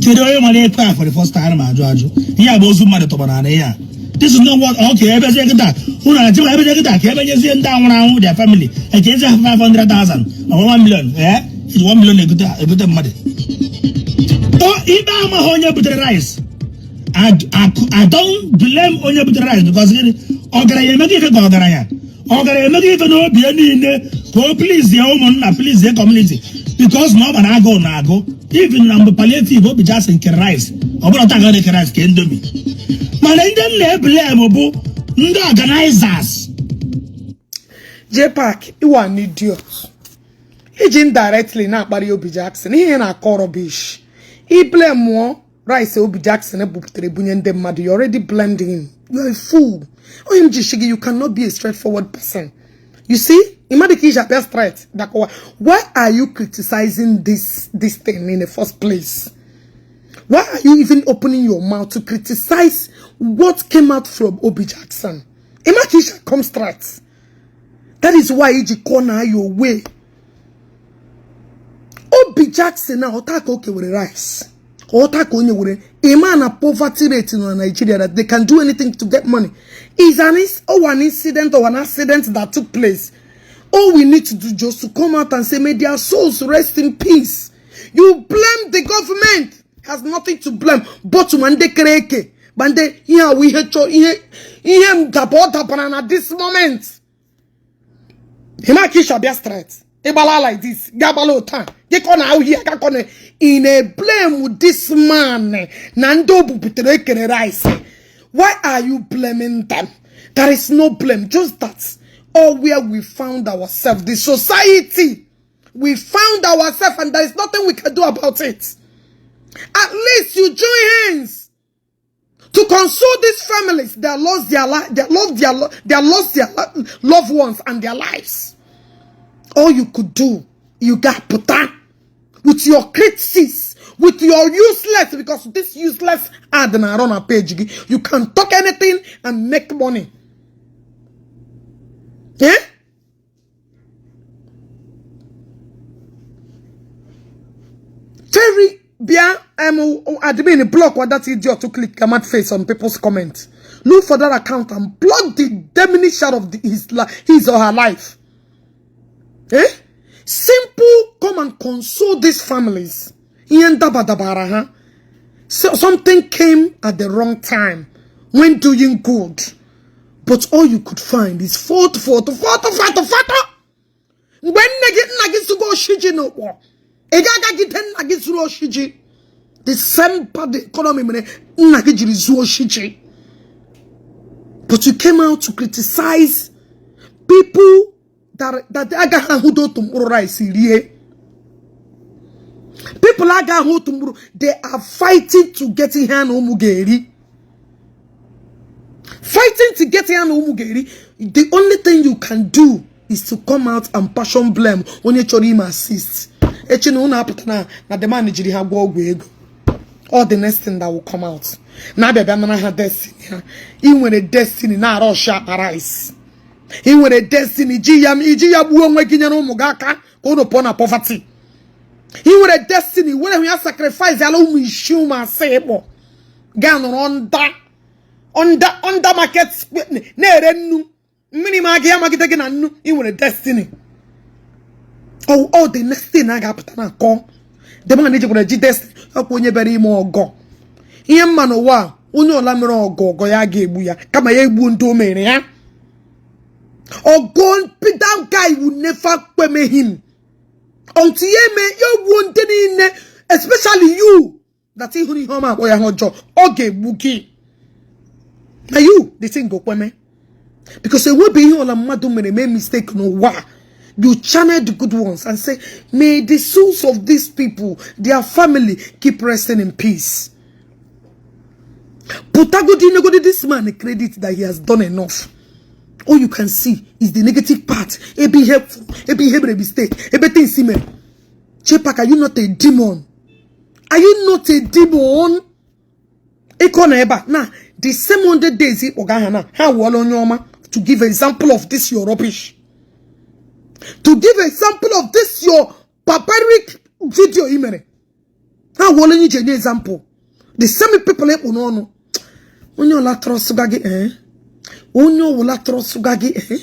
Kedu onye mara ekwe a for the first time? Ma ajụ ajụ, ihe a bụ ozu mmadụ tọgbara na ihe a. This is not what. Okay, ebezie kịta unu na-achịkwa, ebezie kịta ka ebenyezie ndị a nwụrụ anwụ, their family, ekezie ha 500,000 or 1 million. Iji 1 million egote mmadụ. O ikpe amaghị onye butere rice. I don't blame onye butere rice because gịnị? Ọgaranya emego ife ka ọgaranya emego ife n'obi ya niile ka o please ya ụmụnna, please ya community, because na ọ mara agụụ na agụ. Even na mgbe palliative Obi Jackson kere rice, ọ bụrụ taa ga kere rice ka Indomie. Mana ndị m na-eblame bụ ndị organizers. J Park, you are an idiot. Iji indirectly na-akparị Obi Jackson, ihe na-akọ rubbish. I blame mụọ rice Obi Jackson buputere bunye ndị mmadụ. You already blamed him. You are a fool. Onye m ji shi gị, you cannot be a straightforward person. You see? Ịmadị ka iji abịa straight dakọwa. Why are you criticizing this thing in the first place? Why are you even opening your mouth to criticize what came out from Obi Jackson? Ịma ka iji come straight. That is why iji corner your way. Obi Jackson na ọta ka o kewere rice. Ọta ka onye were ịma na poverty rate na Nigeria that they can do anything to get money. Is an oh, an incident or an accident that took place. All we need to do just to come out and say, "May their souls rest in peace." You blame the government. Has nothing to blame. But ma ndị kere eke, ma ndị ihe awụ ihe chọ ihe ihe m dapa ọ dapara na this moment. Ịma ka isha bịa straight. Ịgbala like this, gagbala ụta. Gị kọ na ahụ ya gakọ na ị na-blame this man na ndị o buputere ekere rice. Why are you blaming them? There is no blame, just that all where we found ourselves, the society, we found ourselves, and there is nothing we can do about it. At least you join hands to console these families that lost their life, that lost their loved ones and their lives. All you could do, you got put on with your criticism, with your useless, because this useless ad na run a page. You can talk anything and make money. Eh? Terry Bia admin, block what that idiot to click mad face on people's comment. Look for that account and block the diminish out of his or her life. Eh? Simple, come and console these families. Ihe ndaba dabara ha. So, something came at the wrong time when doing good. But all you could find is photo, photo, photo, photo, photo. Mgbe nne gị nna gị zụgo oshiji n'Ụkpọ, ị ga-agagide nna gị zuru oshiji. The same bad economy mere nna gị jiri zuo oshiji. But you came out to criticize people that agaghị ahụdo otu mkpụrụ rice rie. People agaghị ahụ otu mkpụrụ. They are fighting to get ihe a na ụmụ ga-eri. Fighting to get ihe a na ụmụ ga-eri. The only thing you can do is to come out and passion blame onye chọrọ ime assist. Echi na unu apụta na the man jiri ha gwọọ ọgwụ ego. All the next thing that will come out na-abịa bịa nara ha destiny ha. Ị nwere destiny na-arụ ọshị akpa rice. Ị nwere destiny ji ya iji ya gbuo onwe gị, nyere ụmụ gị aka ka unu pụọ na poverty. Ị nwere destiny were hụ ya sacrifice ala ụmụ isii, ụmụ asaa ịkpọ gaa nọrọ under market na-ere nnu mmiri ma gị amagide gị na nnu. Ị nwere destiny. Oh, the next thing a ga-apụta na akọ, the man ejikwara ji destiny ọkwa onye bịara ime ọgọ ihe mma n'ụwa a. Onye ọla mere ọgọ, ọgọ ya ga-egbu ya kama ya egbuo ndị o mere ya ọgọ. That guy will never kweme him until ya eme ya gbuo ndị niile, especially you that ịhụrụ ihe ọma akpọ ya ihe ọjọọ. Ọ ga-egbu gị na you the thing go kweme, because enwebe ihe ọla mmadụ mere mee mistake n'ụwa. You channel the good ones and say, "May the souls of these people, their family, keep resting in peace." Pụtagodi negodi this man credit that he has done enough. All you can see is the negative part, ebe ihe, ebe ihe mere mistake, ebe things mere. Chepak, are you not a demon? Are you not a demon? Ịkọ na ebe a na the same 100 days ịkpọga ha na ha wụọla onye ọma to give example of this your rubbish, to give example of this your barbaric video i mere. Ha wụọla onye iji enye example. The same people ịkpụ n'ọnụ, onye ọla trọsụga gị, eh, onye ọwụla trọsụga gị, eh,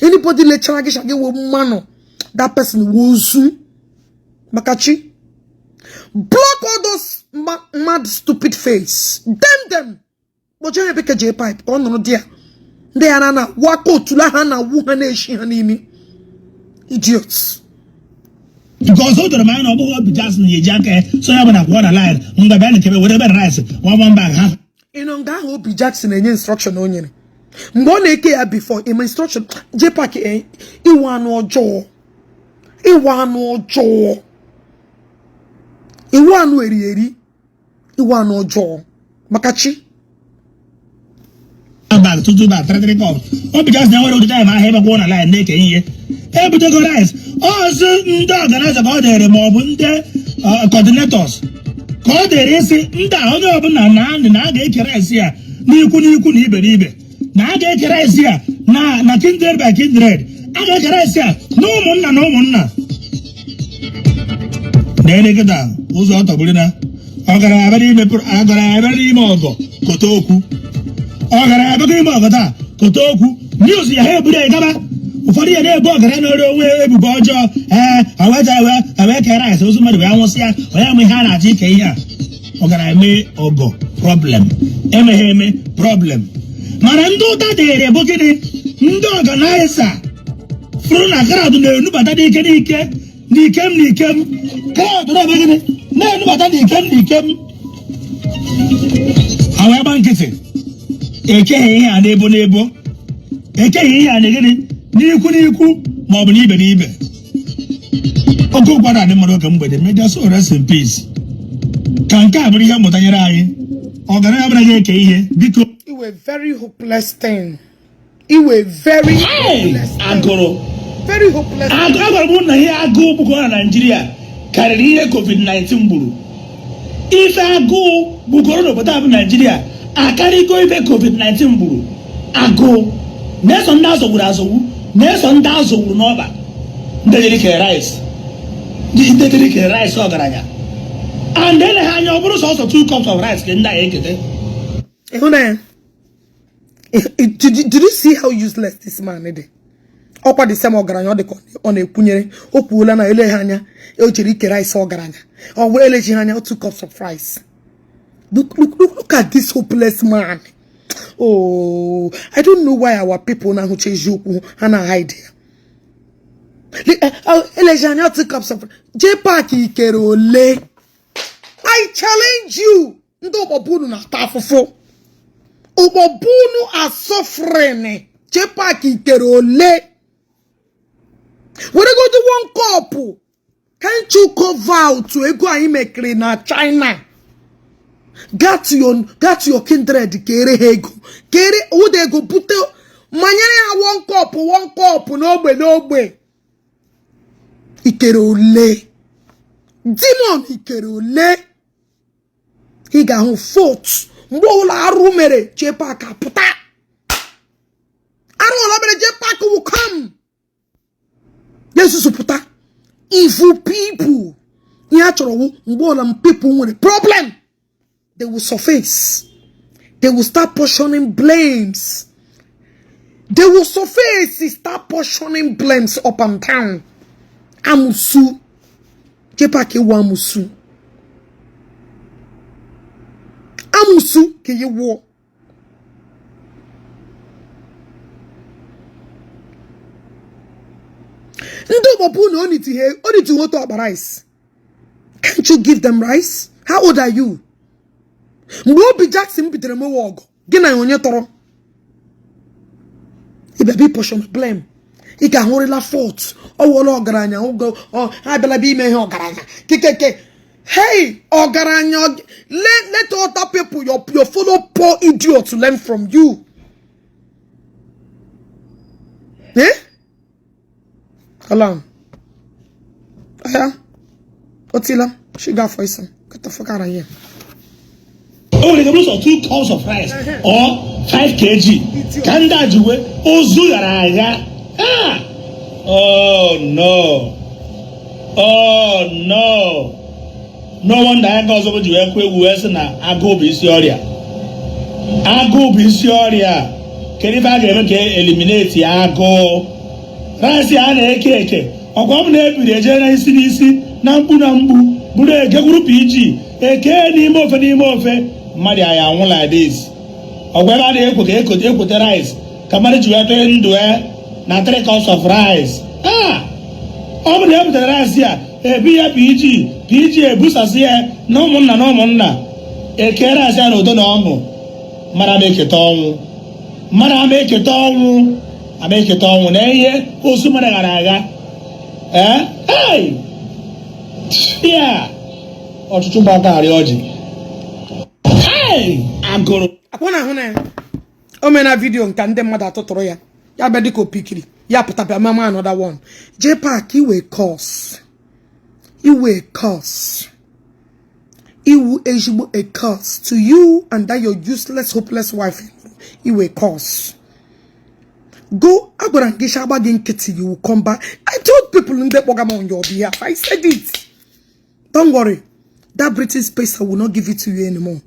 anybody lechara gị shagị wo mmanụ, that person wo ozu maka chi. Block all those mad stupid face them kpọjee ya ebe jee pipe ka ọ nọrọ di ya. Ndị ya na waka otula ha na wu ha na-eshi ha n'imi, idiots. Because o doro m anya na ọ bụghị Obi Jackson ya eji aka ya so ya bụ na kwụọ na line ngwa bịa nkebe were ebe rice one one bag ha. Ị nọ nga ahụ Obi Jackson enye instruction o nyere mgbe ọ na-eke ya before ime instruction. Jpac, ịwa anụ ọjọọ, ịwa anụ ọjọọ, iwu anụ eri eri, ịwa anụ ọjọọ maka chi. Bag, two two bag, three three cups. Obi Jackson enwere ụdị time ahụ ebe kwụọ na line na-eke ihe. Ebutego rice ọzọ, ndị organizer ka ọ dịrị ma ọ bụ ndị coordinators ka ọ dịrị isi ndị a, onye ọbụla na anị na a ga-eke rice ya n'ikwu n'ikwu na ibe n'ibe, na a ga-eke rice ya na kindred by kindred, a ga-eke rice ya na ụmụnna na ụmụnna. Na kịta ụzọ ọ tọgburu na ọgaranya abịa n'ime, ọgaranya abịa n'ime ọgọ kote okwu, ọgaranya abịa n'ime ọgọ taa kote okwu news ya ha eburu ya gaba. Ụfọdụ ya na-ebu ọgaranya na-ere onwe ebubo ọjọọ. Ee, aweja ewe ewe kere rice ozu mmadụ wee nwụsị ya, onye ama ihe a na-achọ ike ihe a. Ọgaranya mee ọgọ, problem emeghe eme problem. Mana ndị ụta dịrị bụ gịnị? Ndị organizer fụrụ na crowd na-enubata n'ike n'ike n'ikem n'ikem, crowd na-eme gịnị? Na-enubata n'ikem n'ikem. Ha wee gba nkịtị, ekeghị ihe a n'ebo n'ebo, ekeghị ihe a na gịnị, n'ikwu n'ikwu ma ọ bụ n'ibe n'ibe. Oke ụkwara adị mmadụ oge mgbede. May their soul rest in peace. Ka nke a bụrụ ihe mmụta nyere anyị. Ọgaranya ọbụla ga-eke ihe, biko. Iwe very hopeless thing. Iwe very hopeless thing. Agụrụ. Very hopeless. Agụ, agwara m na ihe agụụ gbugoro na Naijiria karịrị ihe COVID-19 gburu. Ife agụụ gbugoro n'obodo a bụ Naijiria akarịgo ife COVID-19 gburu. Agụụ na-eso ndị azọgburu azọgbu, na-eso ndị azọgburu n'ọba, ndị jiri kere rice, ndị jiri kere rice ọgaranya and eleghị anya ọ bụrụ sọsọ 2 cups of rice ka ndị a ekete. Ịhụnanya. Did you see how useless this man dị? Ọkwa the same ọgaranya ọ dị ka ọ na-ekwunyere. O kwuola na eleghị anya o jere ike rice ọgaranya, ọ wee eleghị anya 2 cups of rice. Look, look, look, look at this hopeless man. Oh, I don't know why our people na-ahụcha eziokwu ha na hide ya. Eleghị anya 2 cups of Jpac ikere ole? I challenge you. Ndị ụkpọbụ unu na-ata afụfụ, ụkpọbụ unu are suffering. Jpac ikere ole? Weregodu one cup. Can't you cover out ego anyị mekiri na China? Got to your kindred, kere ha ego, kere ụda ego, bute manyere ha one cup, one cup n'ogbe n'ogbe. Ikere ole? Demon, ikere ole? Ị ga-ahụ fault mgbe ọbụla arụ mere JPAC apụta. Arụ ọbụla mere JPAC will come. Jesus pụta. Evil people. Ihe a chọrọ wụ mgbe ọbụla people nwere problem, they will surface. They will start portioning blames. They will surface, start portioning blames up and down. Amusu. JPAC ewu amusu. Amusu ka ye wụọ. Ndị Igbo bụ na oniti otu akpa rice. Can't you give them rice? How old are you? Mgbe Obi Jackson bidoro mewe ọgụ, gị na onye tọrọ ịbịa bi portion blame. Ị ga-ahụrịla fault. Ọ wụọla ọgaranya ụgwọ ha abịala bịa ime ihe ọgaranya kikeke. Hey, ọgaranya, let other people, your fellow poor idiots, learn from you. Eh? Hold Aya. Otila, she got for some. Get the fuck out of here. O nwere ike bụrụ sọ 2 cups of rice or 5 kg ka ndị a ji wee ozu ghara agha. Ah! Oh no, oh no, no wonder aka ọzọ bụ ji wee kụọ egwu wee sị na agụụ bụ isi ọrịa, agụụ bụ isi ọrịa. Kedu ife a ga-eme ka eliminate agụụ? Rice a na-eke eke ọkwa ọ bụ na ebiri eje na isi n'isi na mkpu na mkpu bụrụ egekwuru PG eke n'ime ofe n'ime ofe mmadụ anyị anwụ like this. Ọgwa ebe a na-ekwo ka ekwote rice ka mmadụ ji wee tee ndụ ya na 3 cups of rice. Ah! Ọ bụrụ na e butere rice a ebi ya PG, PG ebusasị ya na ụmụnna na ụmụnna eke rice ya n'udo na ọṅụ. Mmadụ ama eketa ọnwụ, mmadụ ama eketa ọnwụ, ama eketa ọnwụ na ihe osu mmadụ ghara agha. Ee, hey! Ya ọchụchụ gbakagharị ọjị. Hey! Agụrụ. Akwa na ahụ na ya o mere na video nka ndị mmadụ atụtụrụ ya ya bịa dịka opikiri ya pụta bịa mama another one. JPAC, iwe curse, iwe curse, iwu ezigbo a curse to you and that your useless, hopeless wife. Iwe curse. Go, agwara m gị sị agba gị nkịtị, you will come back. I told people ndị kpọga m on your behalf. I said it. Don't worry, that British spacer will not give it to you anymore.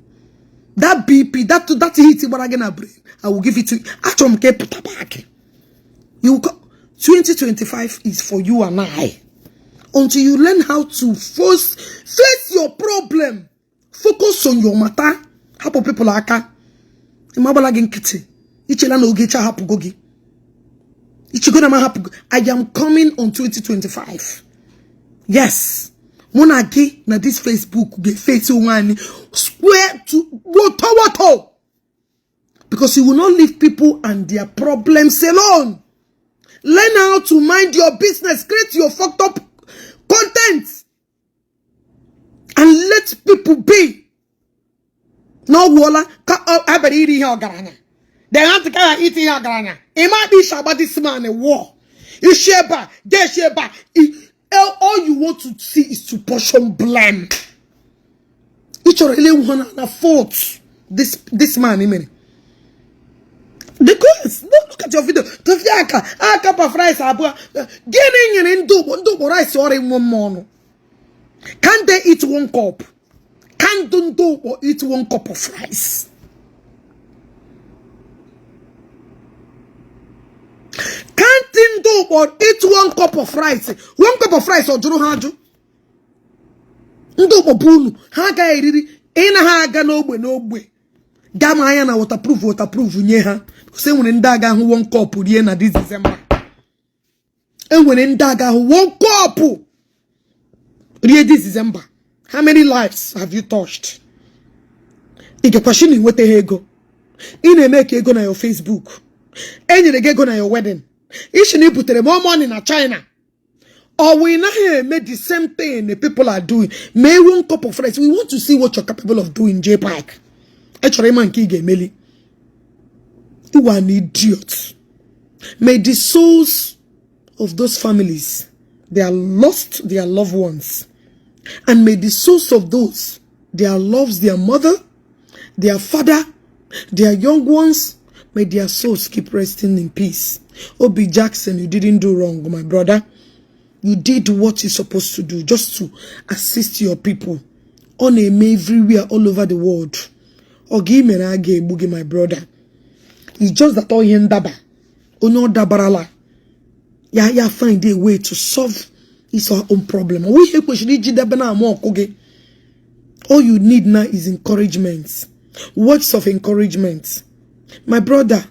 That BP, that heat gbara gị na brain, I will give it to you. Achọrọ m ka ị pụta back. You will come. 2025 is for you and I. Until you learn how to first face your problem, focus on your matter. Hapụ people aka. Ịma agbala gị nkịtị. Ichela na Ogechi ahapụgo gị. Ichego na m ahapụgo. I am coming on 2025. Yes. Mụ na gị na this Facebook ga-efesi onwe anyị square to woto woto. Because you will not leave people and their problems alone. Learn how to mind your business, create your fucked up content, and let people be. No wala ka abere iri ihe ọgaranya. They have to carry eat ihe ọgaranya. Ima be about this man a war. Ishi ebe a, geshi ebe a. All you want to see is to portion blame. Ị chọrọ ile nwa na fault this man mere. Because don't look at your video. Tụfịa aka aka pa rice abụọ. Gịnị nyere ndị Igbo ndị Igbo rice ọrịa nwe mma ọnụ? Can they eat one cup? Can ndị Igbo eat one cup of rice? Can't ndị Igbo eat one cup of rice? One cup of rice ọ jụrụ ha ajụ. Ndị Igbo bụ unu ha agaghị eriri ị na ha aga n'ogbe n'ogbe gaa ma anya na waterproof waterproof nye ha, because enwere ndị aga ahụ one cup rie na this December. Enwere ndị aga ahụ one cup rie this December. How many lives have you touched? Ị gakwashi na enweta ha ego. Ị na-eme ka ego na your Facebook. E nyere gị ego na your wedding. Ishi na i butere more money na China. Or we naghị eme the same thing the people are doing. Mee one cup of rice. We want to see what you're capable of doing, JPAC. Ị chọrọ ịma nke ị ga-emeli. You are an idiot. May the souls of those families, they are lost their loved ones. And may the souls of those They loves their mother, their father, their young ones. May their souls keep resting in peace. Obi Jackson, you didn't do wrong, my brother. You did what you're supposed to do, just to assist your people. Ọ na-eme everywhere, all over the world. Ọ gị mere a ga-egbu gị, my brother. It's just that ọ ihe ndaba. Onye ọ dabarala. Ya ya find a way to solve his own problem. Ọ ihe kwesịrị iji debe na ama ọkụ gị. All you need now is encouragement. Words of encouragement. My brother,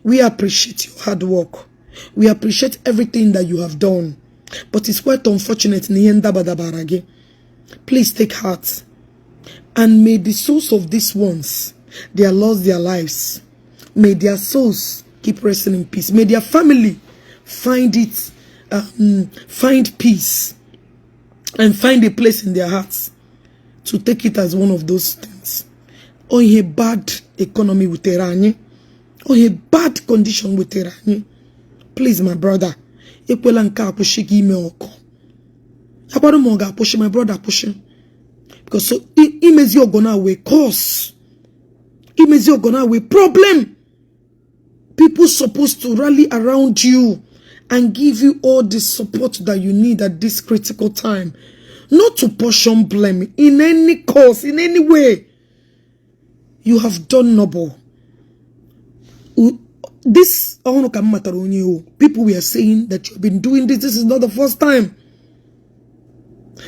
we appreciate your hard work. We appreciate everything that you have done. But it's quite unfortunate na ihe ndaba dabara gị. Please take heart. And may the souls of these ones, they have lost their lives, may their souls keep resting in peace. May their family find peace and find a place in their hearts to take it as one of those things. Ọ ihe bad economy wutere anyị. Ọ ihe bad condition wutere anyị. Please, my brother, ekwela nke a kwụsị gị ime ọkụ. Akwado ma ọ ga-akwụsị, my brother, kwụsị. Because so imezi ọgọ na wee cause. Imezi ọgọ na wee problem. People supposed to rally around you and give you all the support that you need at this critical time. Not to portion blame in any cause, in any way. You have done noble. This, ọhụrụ ka m matara onye o. People were saying that you've been doing this. This is not the first time.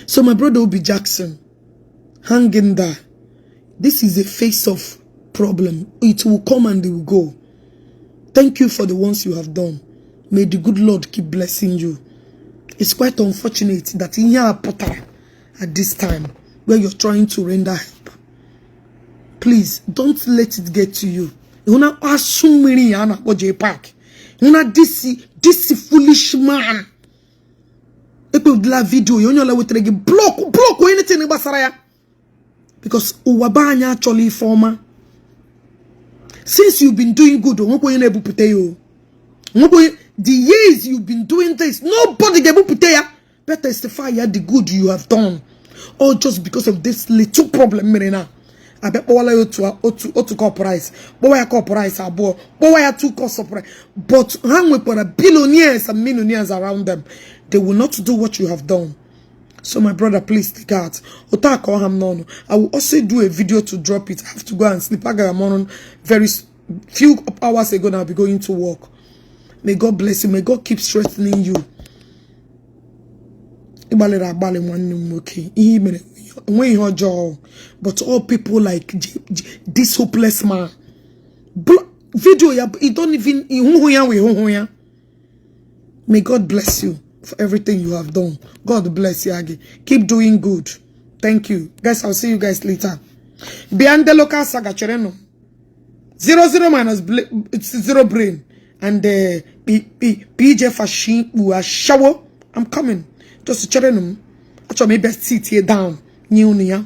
So my brother Obi Jackson, hang in there. This is a phase of problem. It will come and it will go. Thank you for the ones you have done. May the good Lord keep blessing you. It's quite unfortunate that ihe a pụtara at this time where you're trying to render help. Please don't let it get to you. Hụ na asụ mmiri ya a na-akpọ J Park. Hụ na this foolish man. Ekpebidila video ya, onye ọla wetara gị, block, block anything gbasara ya. Because ụwa be anyị achọla ife ọma. Since you've been doing good, onwekwa onye na-ebupụta ya o. Onwekwa onye, the years you've been doing this, nobody ga-ebupụta ya. But testify ya the good you have done. All just because of this little problem mere na. Abịa kpọwala ya otu cup rice, kpọwa ya cup rice abụọ, kpọwa ya two cups of rice. But ha nwekwara billionaires and millionaires around them. They will not do what you have done. So my brother, please take heart. Otu a ka ọ ha m n'ọnụ. I will also do a video to drop it. I have to go and sleep. Agara m ọrụ very few hours ago now. I'll be going to work. May God bless you. May God keep strengthening you. Ịgbalịrị agbalị, nwanne m nwoke. Ihe i mere enweghị ihe ọjọọ. But all people like this hopeless man. Video ya, you don't even ịhụhụ ya wee hụhụ ya. May God bless you for everything you have done. God bless you, Agi. Keep doing good. Thank you. Guys, I'll see you guys later. Beyond the local saga, cherenụ. 00 minus it's zero brain. And P, P, PJ Fashin Shower. I'm coming. Just cherenụ. Actually, maybe sit here down. New ya.